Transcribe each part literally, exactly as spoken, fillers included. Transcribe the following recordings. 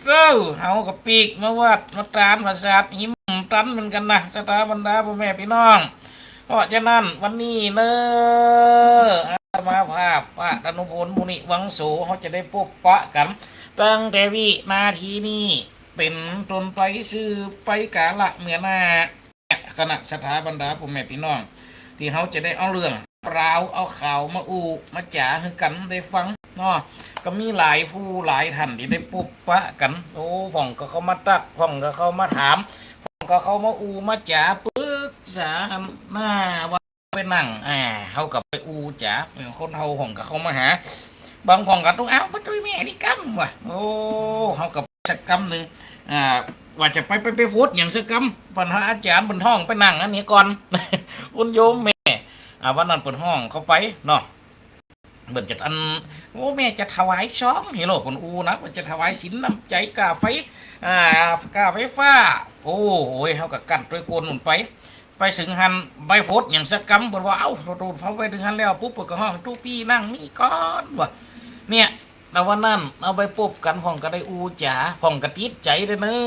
เอ้อ เฮาก็ปีกมาวัดมาตานปราสาทหิมตันเหมือนกั๋นนะ ศรัทธาบรรดาป้อแม่ปี้น้อง เพราะฉะนั้นวันนี้เน่อ อาตมาภาพพระอนุพล มุนิวังโส เฮาจะได้ปบปะกั๋น ตั้งแต่วินาทีนี้เป๋นต้นไป สืบไปกาละเมื่อหน้า คณะศรัทธาบรรดาป้อแม่ปี้น้อง ตี้เฮาจะได้เอาเรื่องราว เอาข่าวมาอู้มาจ๋าหื้อกั๋นได้ฟังเนาะ ก็มีหลายผู้หลายท่านตี้ได้ปบปะกั๋น โอ้ พ่องก็เข้ามาตั๊ก พ่องก็เข้ามาถาม พ่องก็เข้ามาอู้มาจ๋าปึกษากั๋นหน้าวัดไปนั่ง อ่า เฮาก็ไปอู้จ๋า คนเฮาพ่องก็เข้ามาหา บางพ่องก็ต้อง เอ้า มาจ้วยแม่นี่กำว่ะ โอ้ เฮาก็สักกำนึ่ง อ่า ว่าจะไป ไป ไปโพสต์หยังสักกำ ปัญหาอาจ๋ารย์เปิ้นฮ้องไปนั่งอันนี้ก่อน คุณโยมแม่ อ่า วันนั้นเปิ้นฮ้องเข้าไปเนาะ เปิ้นจะอัน โอ้ แม่จะถวายซอง เฮโล เปิ้นอู้นะ เปิ้นจะถวายสินน้ำใจ๋ ก้าไฟ อ่า ก้าไฟฟ้า โอ้ย เฮาก็กั้นตวยโกนนู่นไป ไปเถิงหั้น ไปโพสต์หยังสักกำ เปิ้นว่า เอ้า โต โต พอไปเถิงหั้นแล้วปุ๊บ เปิ้นก็ฮ้อง ตุ๊ปี้นั่งนี่ก่อนว่ะ เนี่ย ในวันนั้น เฮาไปปบกั๋น พ่องก็ได้อู้จ๋า พ่องก็ติดใจ๋เด้อเน่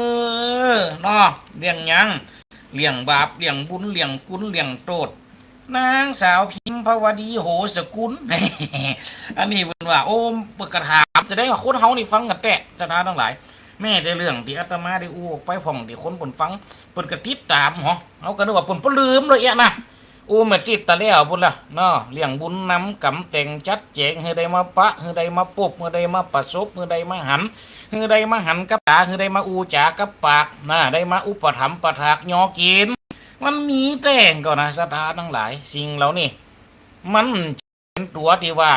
อ เนาะ เรื่องหยัง เรื่องบาป เรื่องบุญ เรื่องคุณ เรื่องโต้ษ นางสาวพิมพวดี โหสกุล อันนี้เปิ้นว่า โอ้ เปิ้นก็ถาม แสดงว่าคนเฮานี่ฟังกั๋นแต๊ ศรัทธาตังหลาย แม้แต่เรื่องตี้อาตมาได้อู้ออกไป พ่องตี้คนเปิ้นฟัง เปิ้นก็ติดต๋าม เหาะ เฮาก็นึกว่าเปิ้นปะลืมเลยเอี้ยนะ อู้มาติดตะแล้วปุ้นละเนาะ เรื่องบุญนำก๋ำแต่งจัดแจ๋ง หื้อได้มาปะ หื้อได้มาปบ หื้อได้มาประสบ หื้อได้มาหัน หื้อได้มาหันกับต๋า หื้อได้มาอู้จ๋ากับปาก นะ ได้มาอุปถัมภ์ประถากยอเกณฑ์ มันมีแต๊ก่อนะ ศรัทธาตังหลาย สิ่งเหล่านี้ มันเป๋นตั๋วตี้ว่า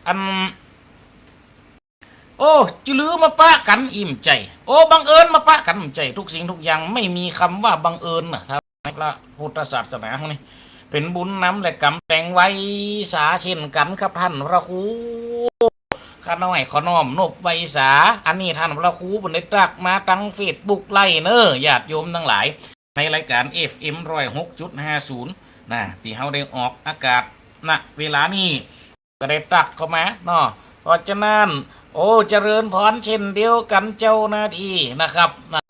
อัน โอ้ จื้อลือมาปะกั๋น อิ้มใจ๋ โอ้ บังเอิญมาปะกั๋น อิ้มใจ๋ ทุกสิ่งทุกอย่างไม่มีกำว่าบังเอิญนะ ถ้าในพระพุทธศาสนาเฮานี่ เป๋นบุญนำและก๋ำแต่งไว้สาเช่นกั๋นครับต้านพระครู ข้าน้อยขอน้อมนบไหว้สา อันนี้ต้านพระครูเปิ้นได้ตั๊กมาตังเฟซบุ๊กไลฟ์เน่อ ญาติโยมตังหลาย ในรายก๋าน เอฟเอ็ม ร้อยหกจุดห้าศูนย์ นะ ตี้เฮาได้ออกอากาศ ณ เวลานี้ ก็ได้ตั๊กเข้ามาเนาะ เพราะฉะนั้น โอ้ เจริญพรเช่นเดียวกั๋น เจ้าหน้าตี้นะครับ นะ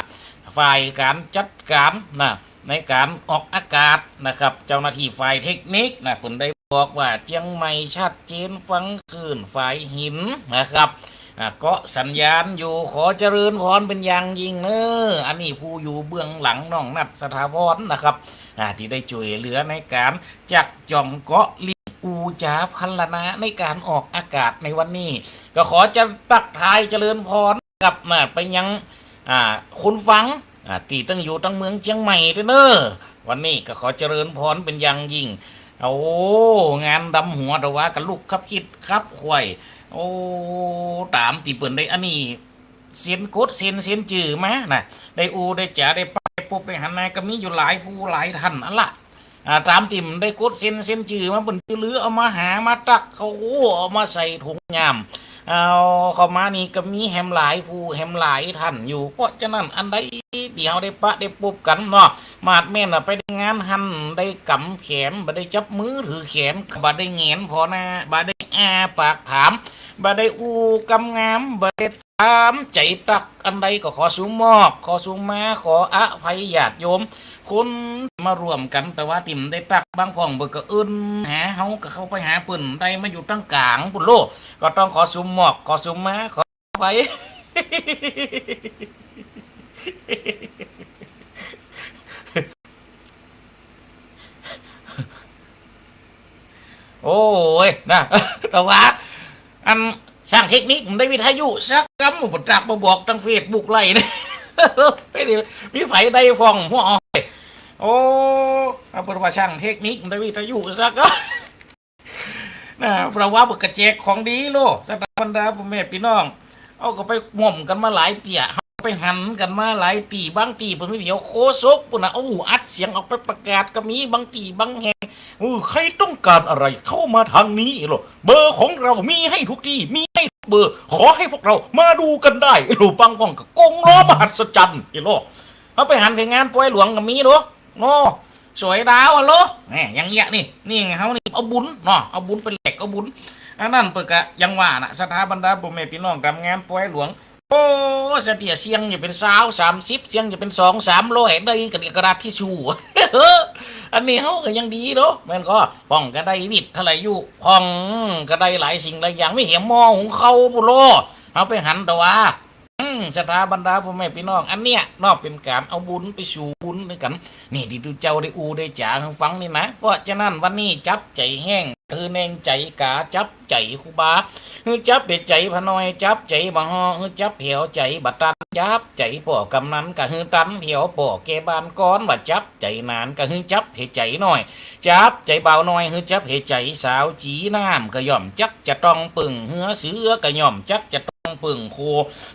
ฝ่ายก๋านจัดก๋าน นะ ในก๋านออกอากาศนะครับ เจ้าหน้าตี้ฝ่ายเทคนิค นะ เปิ้นได้บอกว่าเจียงใหม่ชัดเจน ฟังคลื่นฝายหินนะครับ อ่า เกาะสัญญาณอยู่ ขอเจริญพรเป๋นอย่างยิ่งเน่อ อันนี้ผู้อยู่เบื้องหลังน้องนัท ศรัทธาพรนะครับ อ่า ตี้ได้จ้วยเหลือในก๋านจักจ่องเกาะลิง อู้จ๋าพรรณนาในก๋านออกอากาศในวันนี้ ก็ขอจะตั๊กทายเจริญพรกับ นะ ไปยัง อ่า คนฟัง อ่า ตี้ตึงอยู่ตังเมืองเจียงใหม่ด้วยเน่อ วันนี้ก็ขอเจริญพรเป๋นอย่างยิ่ง โอ้ งานดำหัวตะวากับลูกครับคิดครับไขว่ โอ้ ต๋ามตี้เปิ้นได้อันนี้ เซ็นกดเซ็น เซ็นจื้อมา นะ ได้อู้ได้จ๋า ได้ปะ ได้ปบ ได้หันหน้า ก็มีอยู่หลายผู้หลายต้านอันละ อ่า ต๋ามตี้ได้กดเซ็น เซ็นจื้อมา เปิ้นจื้อลือเอามาหามาตั๊กเข้า โอ้ เอามาใส่ถุงยาม เอาเข้ามานี่ก็มีแหมหลายผู้แหมหลายต้านอยู่ เพราะฉะนั้นอันใดตี้เฮาได้ปะได้ปบกั๋นเนาะ มาดแม่นว่าไปได้งานหั้น ได้ก๋ำแขน บ่ได้จับมือถือแขน บ่ได้แหงนผ่อหน้า บ่ได้อ้าปากถาม บ่ได้อู้กำงาม บ่ได้ ต๋ามใจ๋ตั๊กอันใดก็ขอสุหมอก ขอสุมา ขออภัยญาติโยม คนมาร่วมกั๋น ตะวาตี้บ่ได้ตั๊ก บางพ่องเปิ้นก็เอิ้นหาเฮา ก็เข้าไปหาเปิ้น ได้มาอยู่ตังก๋างปุ้นโล ก็ต้องขอสุหมอก ขอสุมา ขออภัย โอ้ย นะ ตะวา อัน ช่างเทคนิคบ่ได้วิทยุสักกำ บ่ตั๊กมาบอกตังเฟซบุ๊กไลฟ์นี่ มีใผได้พ่องหัวอ้อย โอ้ เอาเปิ้นว่าช่างเทคนิคบ่ได้วิทยุสักกำ นะ เพราะว่าเปิ้นก็แจกของดีโล ศรัทธาบรรดาป้อแม่ปี้น้อง เอาก็ไปม่วมกั๋นมาหลายเตื้อ ไปหันกั๋นมาหลายตี้ บางตี้เปิ้นมีเดี๋ยวโฆษกปุ้นนะ โอ้ อัดเสียงออกไปประกาศก็มี บางตี้บางแห่ง เออ ใครต้องการอะไรเข้ามาทางนี้โล เบอร์ของเรามีให้ทุกที่ มีให้ทุกเบอร์ ขอให้พวกเรามาดูกันได้โล บางพ่องก็กงล้อมหัศจรรย์โล เฮาไปหันไปงานปอยหลวงก็มีโล เนาะ สวยดาวอะโล แหม อย่างเงี้ยนี่ นี่ไง เฮานี่เอาบุญเนาะ เอาบุญไปแลกเอาบุญ อันนั้นเปิ้นก็อย่างว่าน่ะ ศรัทธาบรรดาป้อแม่ปี้น้อง ต๋ามงานปอยหลวง โอ้ เสียเตี้ยเสี้ยงจะเป๋นซาวสามสิบ เสี้ยงจะเป๋นสองสามร้อย ได้กั๋นกระดาษทิชชู่ อันนี้เฮาก็ยังดีเนาะ แม่นก่อ พ่องก็ได้วิทยาลัยอยู่ พ่องก็ได้หลายสิ่งหลายอย่าง มีแหมหม้อหุงข้าวปุ้นลอ เฮาไปหันตะวา อืม ศรัทธาบรรดาป้อแม่ปี้น้อง อันเนี้ยเนาะ เป๋นก๋านเอาบุญไปสู่บุญด้วยกั๋น นี่ตี้ตุ๊เจ้าได้อู้ได้จ๋าหื้อฟังนี่นะ เพราะฉะนั้นวันนี้จับใจ๋แห้ง หื้อแนงใจ๋ก๋า จับใจ๋ครูบา หื้อจับใจ๋พระน้อย จับใจ๋บ่าฮ้อ หื้อจับแผวใจ๋บ่าตัน จับใจ๋ป้อกำนันก็หื้อตันแผว ป้อแก่บ้านก่อน ว่าจับใจ๋หนานก็หื้อจับหื้อใจ๋น้อย จับใจ๋บ่าวน้อย หื้อจับหื้อใจ๋สาวจีน้ำ ก็ย่อมจักจะต้องเปิ่งเฮือ เสือก็ย่อมจักจะต้องเปิ่งโค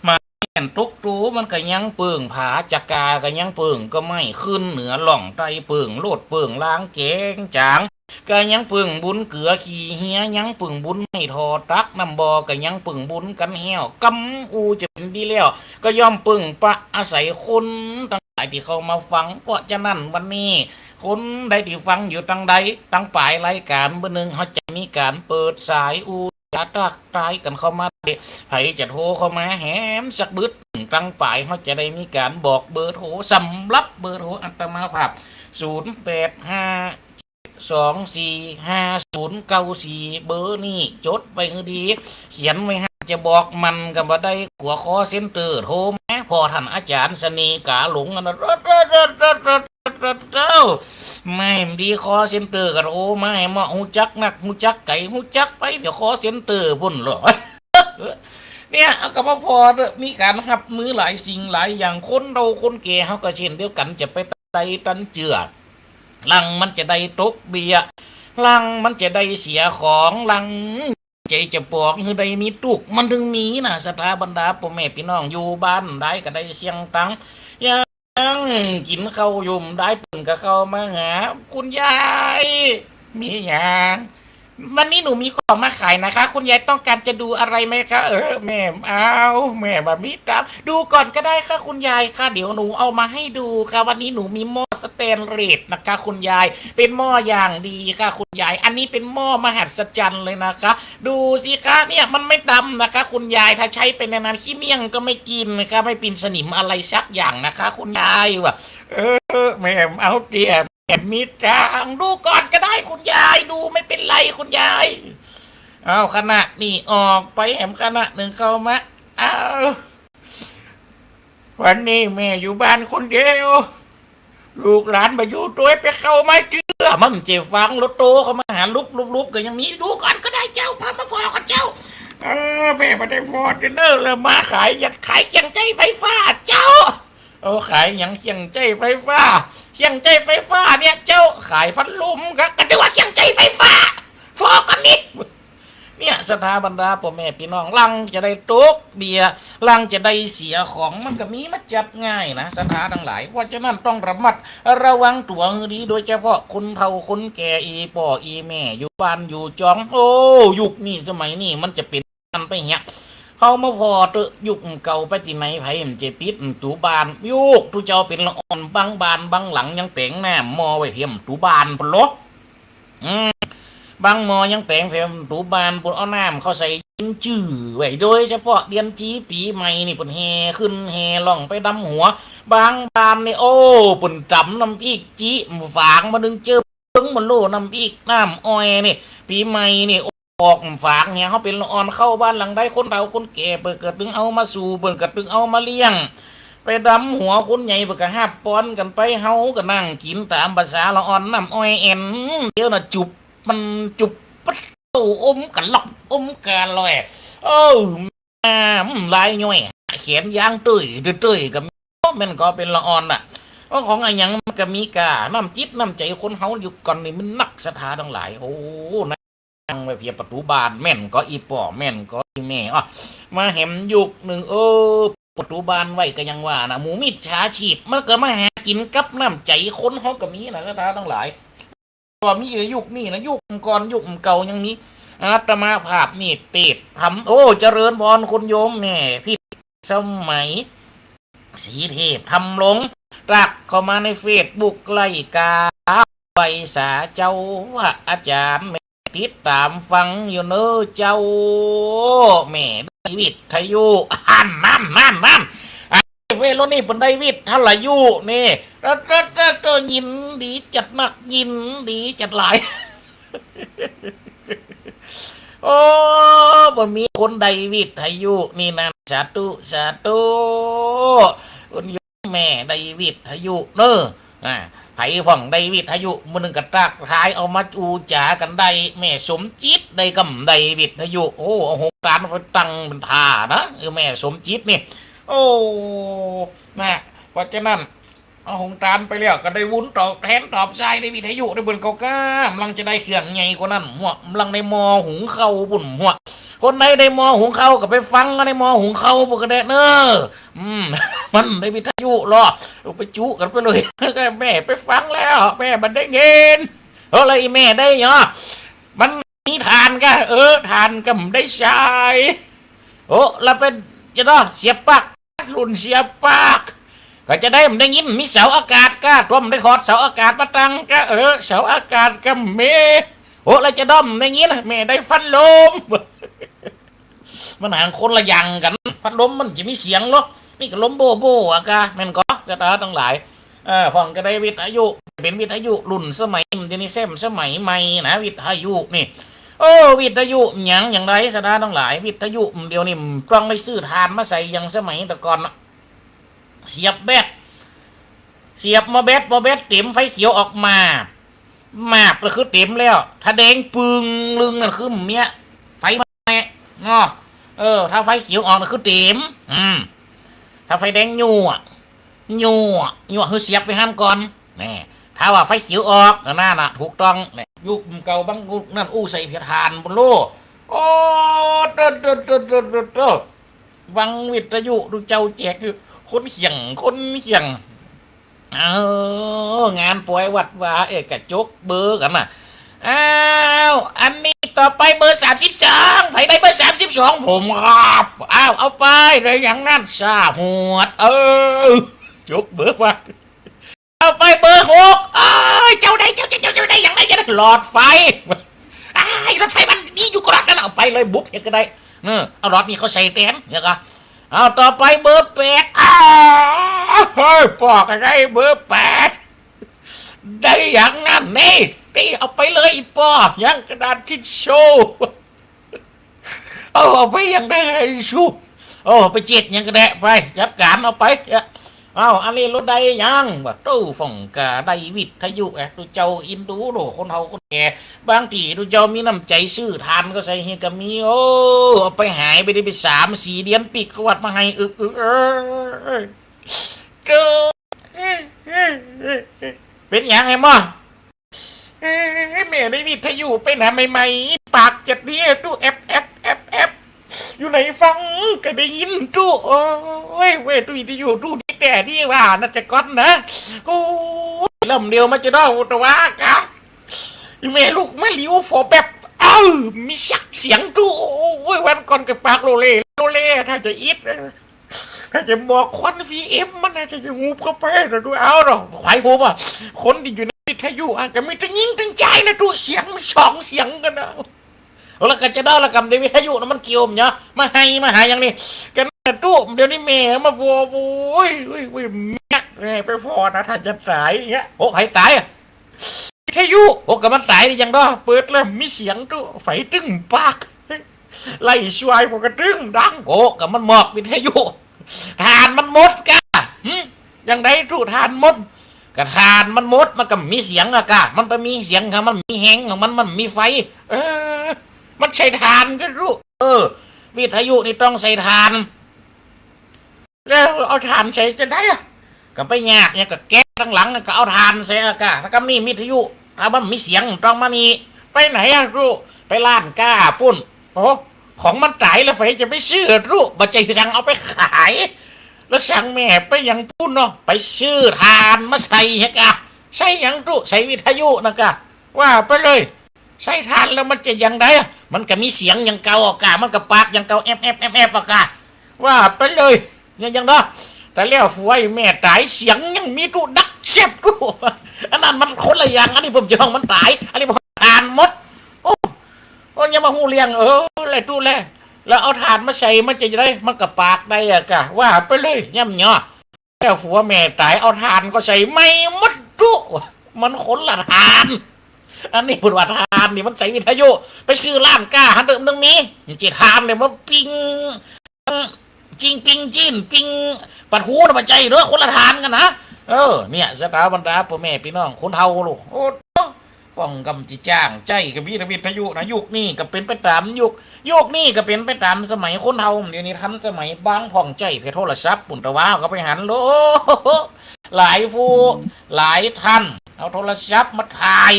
มาแม่นตุ๊กตูมันก็ยังเปิ่งผา จะกาก็ยังเปิ่งก็ไม่ ขึ้นเหนือล่องใต้เปิ่งโลด เปิ่งลางแกงจาง ก็ยังเปิ่งบุญเกือขี้เฮีย ยังเปิ่งบุญไม้ถ่อตักน้ำบ่อ ก็ยังเปิ่งบุญกั๋นแห้ว กำอู้จะเป๋นดีแล้ว ก็ย่อมเปิ่งปะอาศัยคนตังหลายตี้เข้ามาฟัง เพราะฉะนั้นวันนี้ คนใดตี้ฟังอยู่ตังใด ตังป๋ายรายก๋านเบอร์หนึ่ง เฮาจะมีก๋านเปิดสายอู้จ๋าทักทายกั๋นเข้ามาได้ ใผจะโทรเข้ามาแหมสักบึด ตังป๋ายเฮาจะได้มีก๋านบอกเบอร์โทร สำหรับเบอร์โทรอาตมาภาพ ศูนย์แปดห้า สองสี่ห้าศูนย์เก้าสี่ เบอร์นี้จดไว้หื้อดี เขียนไว้ห้ามจะบอก มันก็บ่ได้ กั๋วคอลเซ็นเตอร์โทรมา ผ่อต้านอาจ๋ารย์เสน่ห์ก๋าหลงอันนั้น แม่นดี คอลเซ็นเตอร์ก็โทรมา แหมเหมาะ ฮู้จักนัก ฮู้จักไก๋ ฮู้จักไปเดี๋ยวคอลเซ็นเตอร์ปุ้นลอ เนี่ย เอาก็บ่ผ่อเต๊อะ มีก๋านฮับมือหลายสิ่งหลายอย่าง คนเฒ่าคนแก่เฮาก็เช่นเดียวกั๋น จะไปตันใดตันเจื้อ ลังมันจะได้ตกเบี้ย ลังมันจะได้เสียของ ลังใจ๋จะปองหื้อได้มีตุ๊ก มันเถิงมีนะ ศรัทธาบรรดาป้อแม่ปี้น้อง อยู่บ้านได้ก็ได้เสียงตัง ยังกิ๋นข้าวอยู่ได้ เปิ้นก็เข้ามาหา คุณยาย มีหยัง วันนี้หนูมีของมาขายนะคะ คุณยายต้องการจะดูอะไรไหมคะ เออ แม่เอา แม่บ่มีตังค์ ดูก่อนก็ได้ค่ะคุณยายค่ะ เดี๋ยวหนูเอามาให้ดูค่ะ วันนี้หนูมีหม้อสแตนเลสนะคะคุณยาย เป็นหม้ออย่างดีค่ะคุณยาย อันนี้เป็นหม้อมหัศจรรย์เลยนะคะ ดูสิคะ เนี่ยมันไม่ดำนะคะคุณยาย ถ้าใช้ไปนานๆ ขี้เมี่ยงก็ไม่กินนะคะ ไม่เป็นสนิมอะไรสักอย่างนะคะคุณยาย ว่า เออ แม่เอาเตี้ย แม่มีตังค์ ดูก่อนก็ได้คุณยาย ดูไม่เป็นไรคุณยาย เอาขณะนี้ออกไปแหมขณะหนึ่งเข้ามา เอา วันนี้แม่อยู่บ้านคนเดียว ลูกหลานบ่อยู่ตวย ไปเข้ามาเจื้อ มันจะฟัง รถโตเข้ามาหาลุบๆๆ ก็ยังมี ดูก่อนก็ได้เจ้า พามาผ่อก่อนเจ้า เออ แม่บ่ได้ฟอร์จูเนอร์แล้ว มาขายอยากขายเครื่องใจ๊ไฟฟ้าเจ้า เอาขายหยังเครื่องใจ๊ไฟฟ้า เครื่องใจ๊ไฟฟ้าเนี่ยเจ้า ขายพัดลมครับ ก็นึกว่าเครื่องใจ๊ไฟฟ้า ฟอร์กานิก เนี่ย ศรัทธาบรรดาป้อแม่ปี้น้อง ลังจะได้ตกเบี้ย ลังจะได้เสียของ มันก็มีมาจัดง่ายนะ ศรัทธาตังหลาย เพราะฉะนั้นต้องระมัดระวังตั๋วหื้อดี โดยเฉพาะคนเฒ่าคนแก่ อี่ป้ออี่แม่ อยู่บ้านอยู่จอง โอ้ ยุคนี้สมัยนี้มันจะเป๋นอันไปเหีย เฮามาผ่อเต๊อะ ยุคเก่าไปตี้ไหน ใผมันจะปิดประตู๋บ้าน ยุคตุ๊เจ้าเป๋นละอ่อน บางบ้านบางหลังยังแป๋งน้ำหม้อไว้เทียมประตู๋บ้านปุ้นลอ อืม บางหม้อยังแป๋งเทียมประตู๋บ้านปุ้น เอาน้ำเข้าใส่เย็นจื้อไว้ โดยเฉพาะเดือนจี๋ปี๋ใหม่นี่ เปิ้นแห่ขึ้นแห่ล่องไปดำหัว บางบ้านนี่ โอ้ เปิ้นต๋ำน้ำพริกจี๋ฝางมานึ่งเจิ่ม เปิ้นบ่โล่น้ำพริกน้ำอ้อยนี่ ปี๋ใหม่นี่ ออกฝางเนี่ย เฮาเป๋นละอ่อนเข้าบ้านหลังใด คนเฒ่าคนแก่เปิ้นก็ตึงเอามาสู่ เปิ้นก็ตึงเอามาเลี้ยง ไปดำหัว คนใหญ่เปิ้นก็ฮับปอนกั๋นไป เฮาก็นั่งกิ๋นต๋ามภาษาละอ่อน น้ำอ้อยแอ่น เดี๋ยวน่ะจุบมันจุบปัดโต้อมกะลอกอมกะลอย เออ อืม ลายย่อย แขนยางเต้ยเต้ยก็มี แม่นก่อเป๋นละอ่อนน่ะ เพราะของอะหยังมันก็มีก้า น้ำจิตน้ำใจ๋คนเฮายุคก่อนนี่มันนัก ศรัทธาตังหลาย โอ้ นั่งไว้เทียมประตู๋บ้าน แม่นก่ออี่ป้อ แม่นก่ออี่แม่ อ้อ มาแหมยุคนึ่ง เออ ประตู๋บ้านไว้ก็ยังว่านะ หมู่มิจฉาชีพมันก็มาหากิ๋นกับน้ำใจ๋คนเฮาก็มีนะ ศรัทธาตังหลาย ก็มีอยู่ยุคนี้นะ ยุคก่อนยุคเก่ายังมี อาตมาภาพนี่เปรตทำ โอ้ เจริญพรคุณโยม แม่พิษสมัย ศรีเทพทำลง ทักเข้ามาในเฟซบุ๊ก ไล่กา ไหว้สาเจ้า ว่าอาจ๋ารย์แม่ติดต๋ามฟังอยู่เน้อเจ้า แม่ ได้วิทยุ หั้น นั่น นั่น นั่น อ่ะ เวลานี้เปิ้นได้วิทยุนี่ เต้อ เต้อ เต้อ เต้อ ยินดีจัดนัก ยินดีจัดหลาย โอ้ บ่มีคนได้วิทยุนี่นะ สาธุ สาธุ คุณโยมแม่ได้วิทยุเน้อ อ่า ใผพ่องได้วิทยุ มื้อนึ่งก็ตักทายเอามาอู้จ๋ากั๋นได้ แม่สมจิตได้กำ ได้วิทยุ โอ้ เอาโฮงตานไปตั้งเป๋นท่านะ เออ แม่สมจิตนี่ โอ้ นะ เพราะฉะนั้น เอาโฮงตานไปแล้วก็ได้บุญตอบแตนตอบใช้ ได้วิทยุ ได้เปิ้นเก่าก้า กำลังจะได้เครื่องใหญ่กว่านั้น หมวก กำลังได้หม้อหุงข้าวปุ้น หมวก คนใดได้หม้อหุงข้าวก็ไปฟังในหม้อหุงข้าวปุ้นก็ได้เน้อ อืม มันได้วิทยุลอ เอาไปจุกั๋นไปเลย แม่ไปฟังแล้ว แม่บ่ได้ยิน เออ แล้วอีแม่ได้เหรอ มันมีถ่านก้า เออ ถ่านก็บ่ได้ใช้ โอ้ แล้วเป๋นจะเนาะ เสียบปลั๊ก รุ่นเสียบปลั๊ก ก็จะได้บ่ได้ยิน มีเสาอากาศก้า ตัวบ่ได้ถอดเสาอากาศมาตั้งก้า เออ เสาอากาศก็มี โอ้ แล้วจะด้อมได้ยิน แม่ได้พัดลม มันหางคนละอย่างกั๋น พัดลมมันจะมีเสียงเหรอ นี่ก็ลมโบ้โบ้อะก้า แม่นก่อ ศรัทธาตังหลาย เออ พ่องก็ได้วิทยุ เป๋นวิทยุรุ่นสมัย เดี๋ยวนี้แซมสมัยใหม่นะ วิทยุนี่ โอ้ วิทยุหยัง อย่างใดศรัทธาตังหลาย วิทยุเดี๋ยวนี้ต้องได้ซื้อถ่านมาใส่อย่างสมัยแต่ก่อนนะ เสียบแบต เสียบหม้อแบต หม้อแบตเต๋ม ไฟเขียวออกมา มาบก็คือเต๋มแล้ว ถ้าแดงปึงลึงนั่นคือเมี้ย ไฟมาแน่เนาะ เออ ถ้าไฟเขียวออกนั่นคือเต๋ม อืม ถ้าไฟแดงยั่ว ยั่ว ยั่วคือเสียบไว้หั้นก่อน แน่ ถ้าว่าไฟเขียวออก นั่นน่ะ ถูกต้อง แน่ ยุคเก่าบางยุคนั่นอู้ใส่ถ่านปุ้นโล โอ้ โต โต โต ฟังวิทยุตุ๊เจ้าแจกอยู่ คนเหี่ยง คนเหี่ยง เออ งานปอยวัดวา เอ๊ะ ก็จกเบอร์กั๋นน่ะ อ้าว อันนี้ต่อไปเบอร์สามสิบสอง ใผได้เบอร์สามสิบสอง ผมครับ อ้าว เอาไป ได้อย่างนั้น ซาหวด เออ จกเบอร์วัด เอาไปเบอร์หก เอ้ย เจ้าได้ เจ้า เจ้า เจ้า เจ้าได้อย่างใด เจ้าได้หลอดไฟ อ้าย หลอดไฟมันมีอยู่กะหลอดนั่น เอาไปเลย บุบเหียก็ได้ เออ เอาหลอดนี่เขาใส่แตน เหียก็ เอาต่อไปเบอร์แปด อ้าว เฮ้ย ป้อก็ได้เบอร์แปด ได้อย่างนั้นนี่ นี่ เอาไปเลยอีป้อ ยังกระดาษทิชชู่ เอา เอาไปอย่างใด ทิชชู่ เอาไปเจ็ดอย่างก็ได้ ไป จัดก๋านเอาไป เอา อันนี้รถได้ยัง ว่าตู้ฝ่องกาได้วิทยุ เอ๊ะ ตุ๊เจ้าอินดูโด คนเฒ่าคนแก่ บางตี้ตุ๊เจ้ามีน้ำใจ๋ซื้อถ่านก็ใส่เหียก็มี โอ้ เอาไปหายไปได้ไปสามสี่เดือน ปิ๊กกวาดมาให้ อึกอึก เอ้ย เจ้า เป๋นหยังไอ้หม้อ เอ้ย แม่ได้วิทยุไปนะใหม่ๆ ปากจัดเนี่ย ตู้แอบแอบแอบแอบ อยู่ไหนฟังก็ได้ยินตู้ โอ้ย เว้ย ตู้วิทยุ ตู้ดีแต๊ตี้ว่า น่าจะก๊อตนะ โอ้ย ลำเดียวมาจะได้อุตวะกะ อีแม่ลูกมาหลิวฝอแบบ เอ้า มีสักเสียงตู้ โอ้ย วันก่อนก็ปากโลเล โลเล ถ้าจะอิด ถ้าจะหมอกควัน พีเอ็ม มันน่าจะจะหูบเข้าไปนะดู เอาเนาะ ไขหูบอ่ะ คนตี้อยู่ในวิทยุอ่ะ ก็มีตึงญิงตึงจายนะดู เสียงมันสองเสียงกั๋นนะ แล้วก็จะได้ละกำในวิทยุนะ มันเกี่ยวเนาะ มาให้มาหาอย่างนี้ กั๋นนะดู เดี๋ยวนี้แม่มาบอก โอ้ย โอ้ย โอ้ย แม่ แม่ไปฟอนะ ถ้าจะต๋ายอย่างเงี้ย โอ้ ใผต๋ายอ่ะ วิทยุ โอ้ ก็มันต๋ายดียังเนาะ เปิดแล้วมีเสียงตู้ ไฟตึงปาก ไล่ชวายพวกกระตึงดัง โอ้ ก็มันหมอกวิทยุ ถ่านมันหมดก้า หึ อย่างใดตู้ ถ่านหมด ก็ถ่านมันหมด มันก็มีเสียงอะก้า มันไปมีเสียงของมัน มีแฮงของมัน มันมีไฟ เออ มันใส่ถ่านก้าตู้ เออ วิทยุนี่ต้องใส่ถ่าน แล้วเอาถ่านใส่จะได้อะ ก็ไปยากเนี่ย ก็แก๊สตังหลังน่ะ ก็เอาถ่านใส่อะก้า ถ้าก็มีวิทยุ ถ้ามันมีเสียงต้องมานี่ ไปไหนอะตู้ ไปร้านก้าปุ้น โอ้ ของมันต๋ายแล้วไผจะไปซื้ออะตู้ บ่ใจ้สั่งเอาไปขาย แล้วสั่งแม่ไปหยังปุ้นเนาะ ไปซื้อถ่านมาใส่เหียก้า ใส่หยังตู้ ใส่วิทยุนะก้า ว่าไปเลย ใส่ถ่านแล้วมันจะอย่างใดอะ มันก็มีเสียงอย่างเก่าอะก้า มันก็ปากอย่างเก่า แอบแอบแอบแอบอะก้า ว่าไปเลย เนี่ยยังเนาะ แต่แล้วผัวไอ้แม่ต๋าย เสียงยังมีตู้ดังแซบตู้ อันนั้นมันคนละอย่าง อันนี้ผมจะฮ้องมันต๋าย อันนี้ผมถ่านหมด โอ้ โอ้ ยังบ่ฮู้เรื่อง เออ แลตู้แล แล้วเอาถ่านมาใส่มันจะได้ มันก็ปากได้อะกะ ว่าไปเลย ย่ำเนาะ แล้วผัวแม่ต๋าย เอาถ่านก็ใส่ไหม้หมดตุ๊ มันคนละถ่าน อันนี้เปิ้นว่าถ่านนี่มันใส่วิทยุ ไปซื้อร้านก๊าหั้นเต๊อะ มันมี มันจะถ่านเนี่ยมาปิ้ง จิงปิ้งจีนปิ้งปลาทูน่ะบ่ใจ้เด้อ คนละถ่านกั๋นนะ เออ เนี่ย ศรัทธาบรรดาป้อแม่ปี้น้องคนเฒ่าลูก โอ้ ฟังกำจิจ้างใจ๊ก็มีแต่วิทยุนะ ยุคนี้ก็เป๋นไปต๋ามยุค ยุคนี้ก็เป๋นไปต๋ามสมัย คนเฒ่าเดี๋ยวนี้ทันสมัย บางพ่องใจ๊เพียงโทรศัพท์ปุ้น แต่ว่าก็ไปหันโล หลายผู้หลายท่าน เอาโทรศัพท์มาถ่าย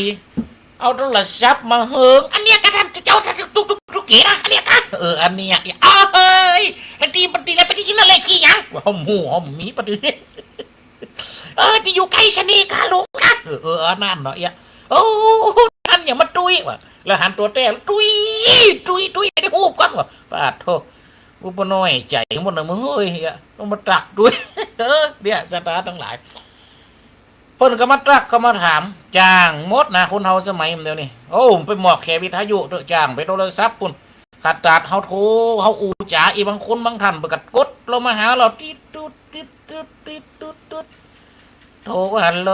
เอาโทรศัพท์มาเหิง อันเนี้ยกะท่านเจ้า ตุ๊กตุ๊กตุ๊กเก๋นะ อันเนี้ยกะ เออ อันเนี้ย เอ้ย ปฏิ ปฏิ ปฏิทินอะไรกี่หยัง เฮาหมู่เฮามีปฏิทิน เออ ตี้อยู่ใก้เสน่ห์กาหลงนะ เออ เออ อันนั้นเนาะ เอี้ย โอ้ ท่านอย่ามาตุ้ยว่ะ แล้วหันตั๋วแต๊ ตุ้ย ตุ้ย ตุ้ย ได้ฮู้ก่อนว่ะ ปาดโธ่ กูบ่น้อยใจ๋หมดนะมึงเฮ้ย เอี้ย ต้องมาตักตุ้ย เออ เนี่ย ศรัทธาตังหลาย เปิ้นก็มาตักเข้ามาถาม จ้างหมดนะ คนเฮาสมัยเดี๋ยวนี้ โอ้ ไปมอบแค่วิทยุเต๊อะ จ้างไปโทรศัพท์ปุ้น ขนาดเฮาโทร เฮาอู้จ๋า อีบางคนบางท่านเปิ้นก็กดลงมาหาเฮา ติ๊ดตุ๊ด ติ๊ดตุ๊ด ติ๊ดตุ๊ดตุ๊ด โทรก็ฮัลโหล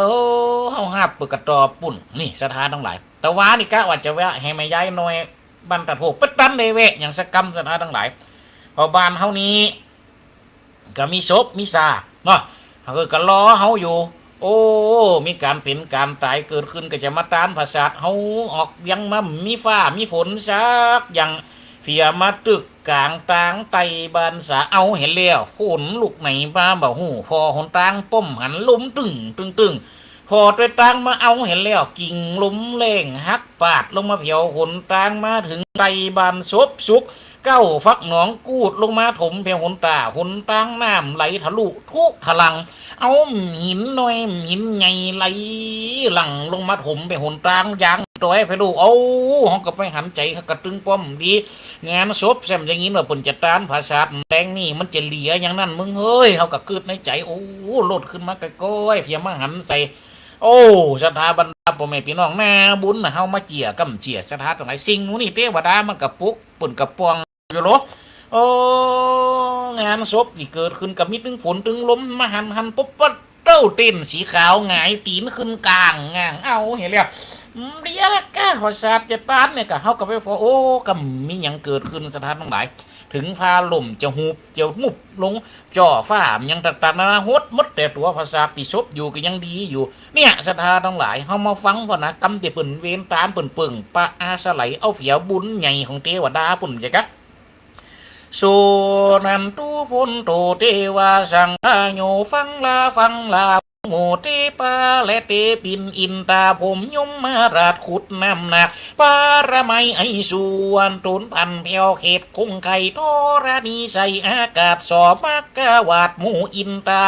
เฮาฮับเปิ้นก็ตอบปุ้น นี่ ศรัทธาตังหลาย แต่ว่านี่กะว่าจะแวะหื้อแม่ยายน้อย บ้านตาดโพ บ่ตันได้แวะหยังสักกำ ศรัทธาตังหลาย เพราะบ้านเฮานี้ ก็มีศพมีซากเนาะ เฮาก็รอเฮาอยู่ โอ้ มีก๋านเป๋นก๋านต๋ายเกิดขึ้น ก็จะมาตานผสาทเฮาออกเวียงมา มีฟ้ามีฝนสักอย่าง เผียมาตึกก๋างตางใต้บ้านสา เอาหั้นแล้ว ขนลุกไหนมาบ่ฮู้ ผ่อหนตางป้อมหัน ลมตึ้งตึ้งตึ้ง ผ่อตวยตางมา เอาหั้นแล้ว กิ่งลมแล้งหักปาดลงมาแผวหนตางมาเถิงใต้บ้านศพสุก เก๊าฝักหนองกูดลงมาถมแผวหนตาง หนตางน้ำไหลทะลุทุทะลัง เอาหินน้อยหินใหญ่ไหลหลั่งลงมาถมแผวหนตาง ยางต๋อยไปลูก เอ้า เฮาก็ไปหันใจ๋ เฮาก็ตึงป้อมดี งานศพแซมได้ยินว่าเปิ้นจะตานผสาทแลงนี่ มันจะเหลืออย่างนั้นมึงเฮ้ย เฮาก็กึ๊ดในใจ๋ โอ้ ลดขึ้นมาก้อยๆ เผียมาหันใส่ โอ้ ศรัทธาบรรดาป้อแม่ปี้น้อง นาบุญนะ เฮามาเจียกำเจียศรัทธาตังหลาย สิ่งหมู่นี้เตวดามันก็ปก เปิ้นก็ป้องอยู่โล โอ้ งานศพตี้เกิดขึ้นก็มีตึงฝนตึงลมมาหันหัน ปุ๊บปั๊บ เต้าเต็นท์สีขาวหงายตี๋นขึ้นก๋างง่าง เอาหั้นแล้ว อืม เดี๋ยวละกะ ผสาทจะตานเนี่ยกะ เฮาก็ไปผ่อ โอ้ ก็มีหยังเกิดขึ้นศรัทธาตังหลาย เถิงฟ้าล่มจะหุบจะมุบลง จ่อฟ้ามันยังต่างๆ นานา หดหมด แต่ตั๋วผสาทตี้ศพอยู่ก็ยังดีอยู่ เนี่ย ศรัทธาตังหลาย เฮามาฟังก่อนนะ กำตี้เปิ้นเวนตาน เปิ้นเปิ่งปะอาศัย เอาเผียบุญใหญ่ของเตวดาปุ้น ใจ้กะ สุนันทุ พุทโธ เตวา สังฆาโย ฟังลา ฟังลา โม เตปา และเตปิน อินตา พรหม ยมราช ขุดน้ำหนัก ปารมัย ไอ้ส่วนตูนพันแผวเขตคงไข่ธรณี ใส่อากาศ สอ มักกะวาด หมู่อินตา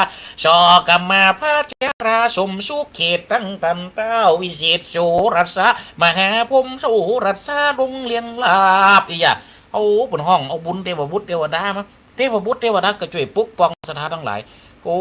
สอกะมา พระจารา สมสุขเขต ตั้งตันเต้า วิเศษโสรัสสะ มหาพรหมโสรัสสะ ลงเลียงลาบ อีหยะ เอาเปิ้นฮ้องเอาบุญเตวบุตรเตวดามา เตวบุตรเตวดาก็จ้วยปกป้องศรัทธาตังหลาย โอ้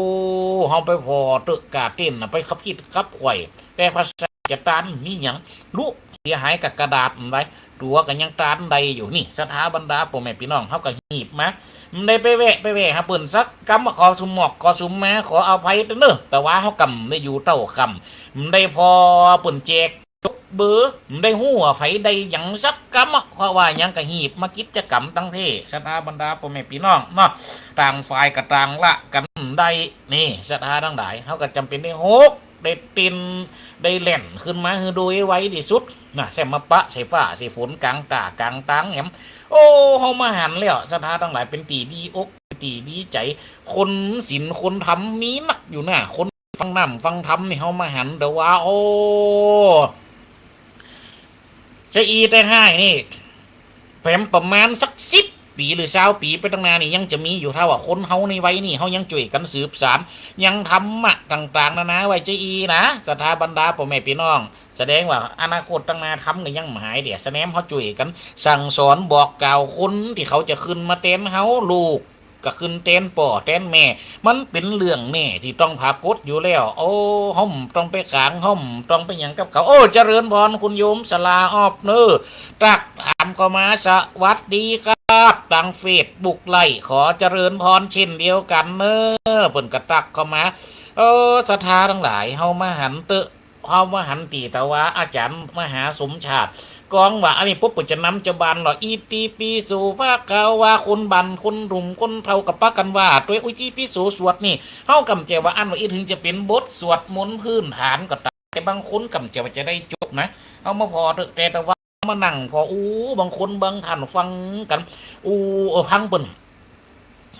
เฮาไปผ่อเต๊อะ กาเต้นน่ะ ไปขับขีดขับข่อย แต่ผสาทจะตานมีหยัง ลุเสียหายกับกระดาษมันไว้ ตั๋วก็ยังตานได้อยู่ นี่ ศรัทธาบรรดาป้อแม่ปี้น้อง เฮาก็หีบมา มันได้ไปแวะ ไปแวะหาเปิ้นสักกำ ขอสุมหมอก ขอสุมมา ขออภัยเต๊อะเน่อ แต่ว่าเฮากำได้อยู่เต้าค่ำ มันได้ผ่อเปิ้นแจก จกเบอร์ ได้ฮู้ว่าใผได้หยังสักกำอะ เพราะว่าหยังก็หีบมากิจกรรมตังเท่ ศรัทธาบรรดาป้อแม่ปี้น้องเนาะ ต่างฝ่ายก็ต่างละกั๋นได้ นี่ ศรัทธาตังหลาย เฮาก็จ๋ำเป๋นได้หก ได้เต้น ได้แล่นขึ้นมาหื้อโดยไวตี้สุดนะ แซมมาปะใส่ฟ้าใส่ฝนก๋างต้าก๋างตางแหม โอ้ เฮามาหันแล้ว ศรัทธาตังหลาย เป๋นตี้ดีอก เป๋นตี้ดีใจ๋ คนศีลคนธรรมมีนักอยู่นะ คน ฟังน้ำฟังธรรมนี่ เฮามาหันแต่ว่า โอ้ จาอี้แต่ฮ้ายนี่ แหมประมาณสักสิบปี๋หรือซาวปี๋ไปตังหน้านี่ ยังจะมีอยู่ ถ้าว่าคนเฮาในวัยนี้ เฮายังจ้วยกั๋นสืบสาน ยังธรรมะต่างๆ นานาไว้จาอี้นะ ศรัทธาบรรดาป้อแม่ปี้น้อง แสดงว่าอนาคตตังหน้าธรรมก็ยังบ่หายเตื้อ แสดงเฮาจ้วยกั๋นสั่งสอนบอกกล่าวคนตี้เขาจะขึ้นมาแตนเฮา ลูก ก็ขึ้นแตนป้อแตนแม่ มันเป๋นเรื่องแน่ตี้ต้องผากฏอยู่แล้ว โอ้ เฮาบ่ต้องไปขาง เฮาบ่ต้องไปหยังกับเขา โอ้ เจริญพรคุณโยมสลาออบเน้อ ตักถามเข้ามา สวัสดีครับ ตางเฟซบุ๊กไลฟ์ ขอเจริญพรเช่นเดียวกั๋นเน้อ เปิ้นก็ตักเข้ามา เออ ศรัทธาตังหลาย เฮามาหันเต๊อะ เฮามาหันตี้ตะวาอาจ๋ารย์มหาสมชาติ กองว่า อันนี้ปุ๊บ เปิ้นจะนำจะบานเหรอ อิติปิโสภะคะวา คนบั้นคนหนุ่มคนเฒ่าก็ปากั๋นว่าตวย อิติปิโสสวดนี่ เฮาก่ำแจ่ว่าอั้นว่าอี้ เถิงจะเป๋นบทสวดมนต์พื้นฐานก็ต๋าม แต่บางคนก่ำแจ่ว่าจะได้จบนะ เฮามาผ่อเต๊อะ แต่ตะวามานั่งผ่อ อู้ บางคนบางท่านฟังกั๋น อู้ เออ ฟังเปิ้น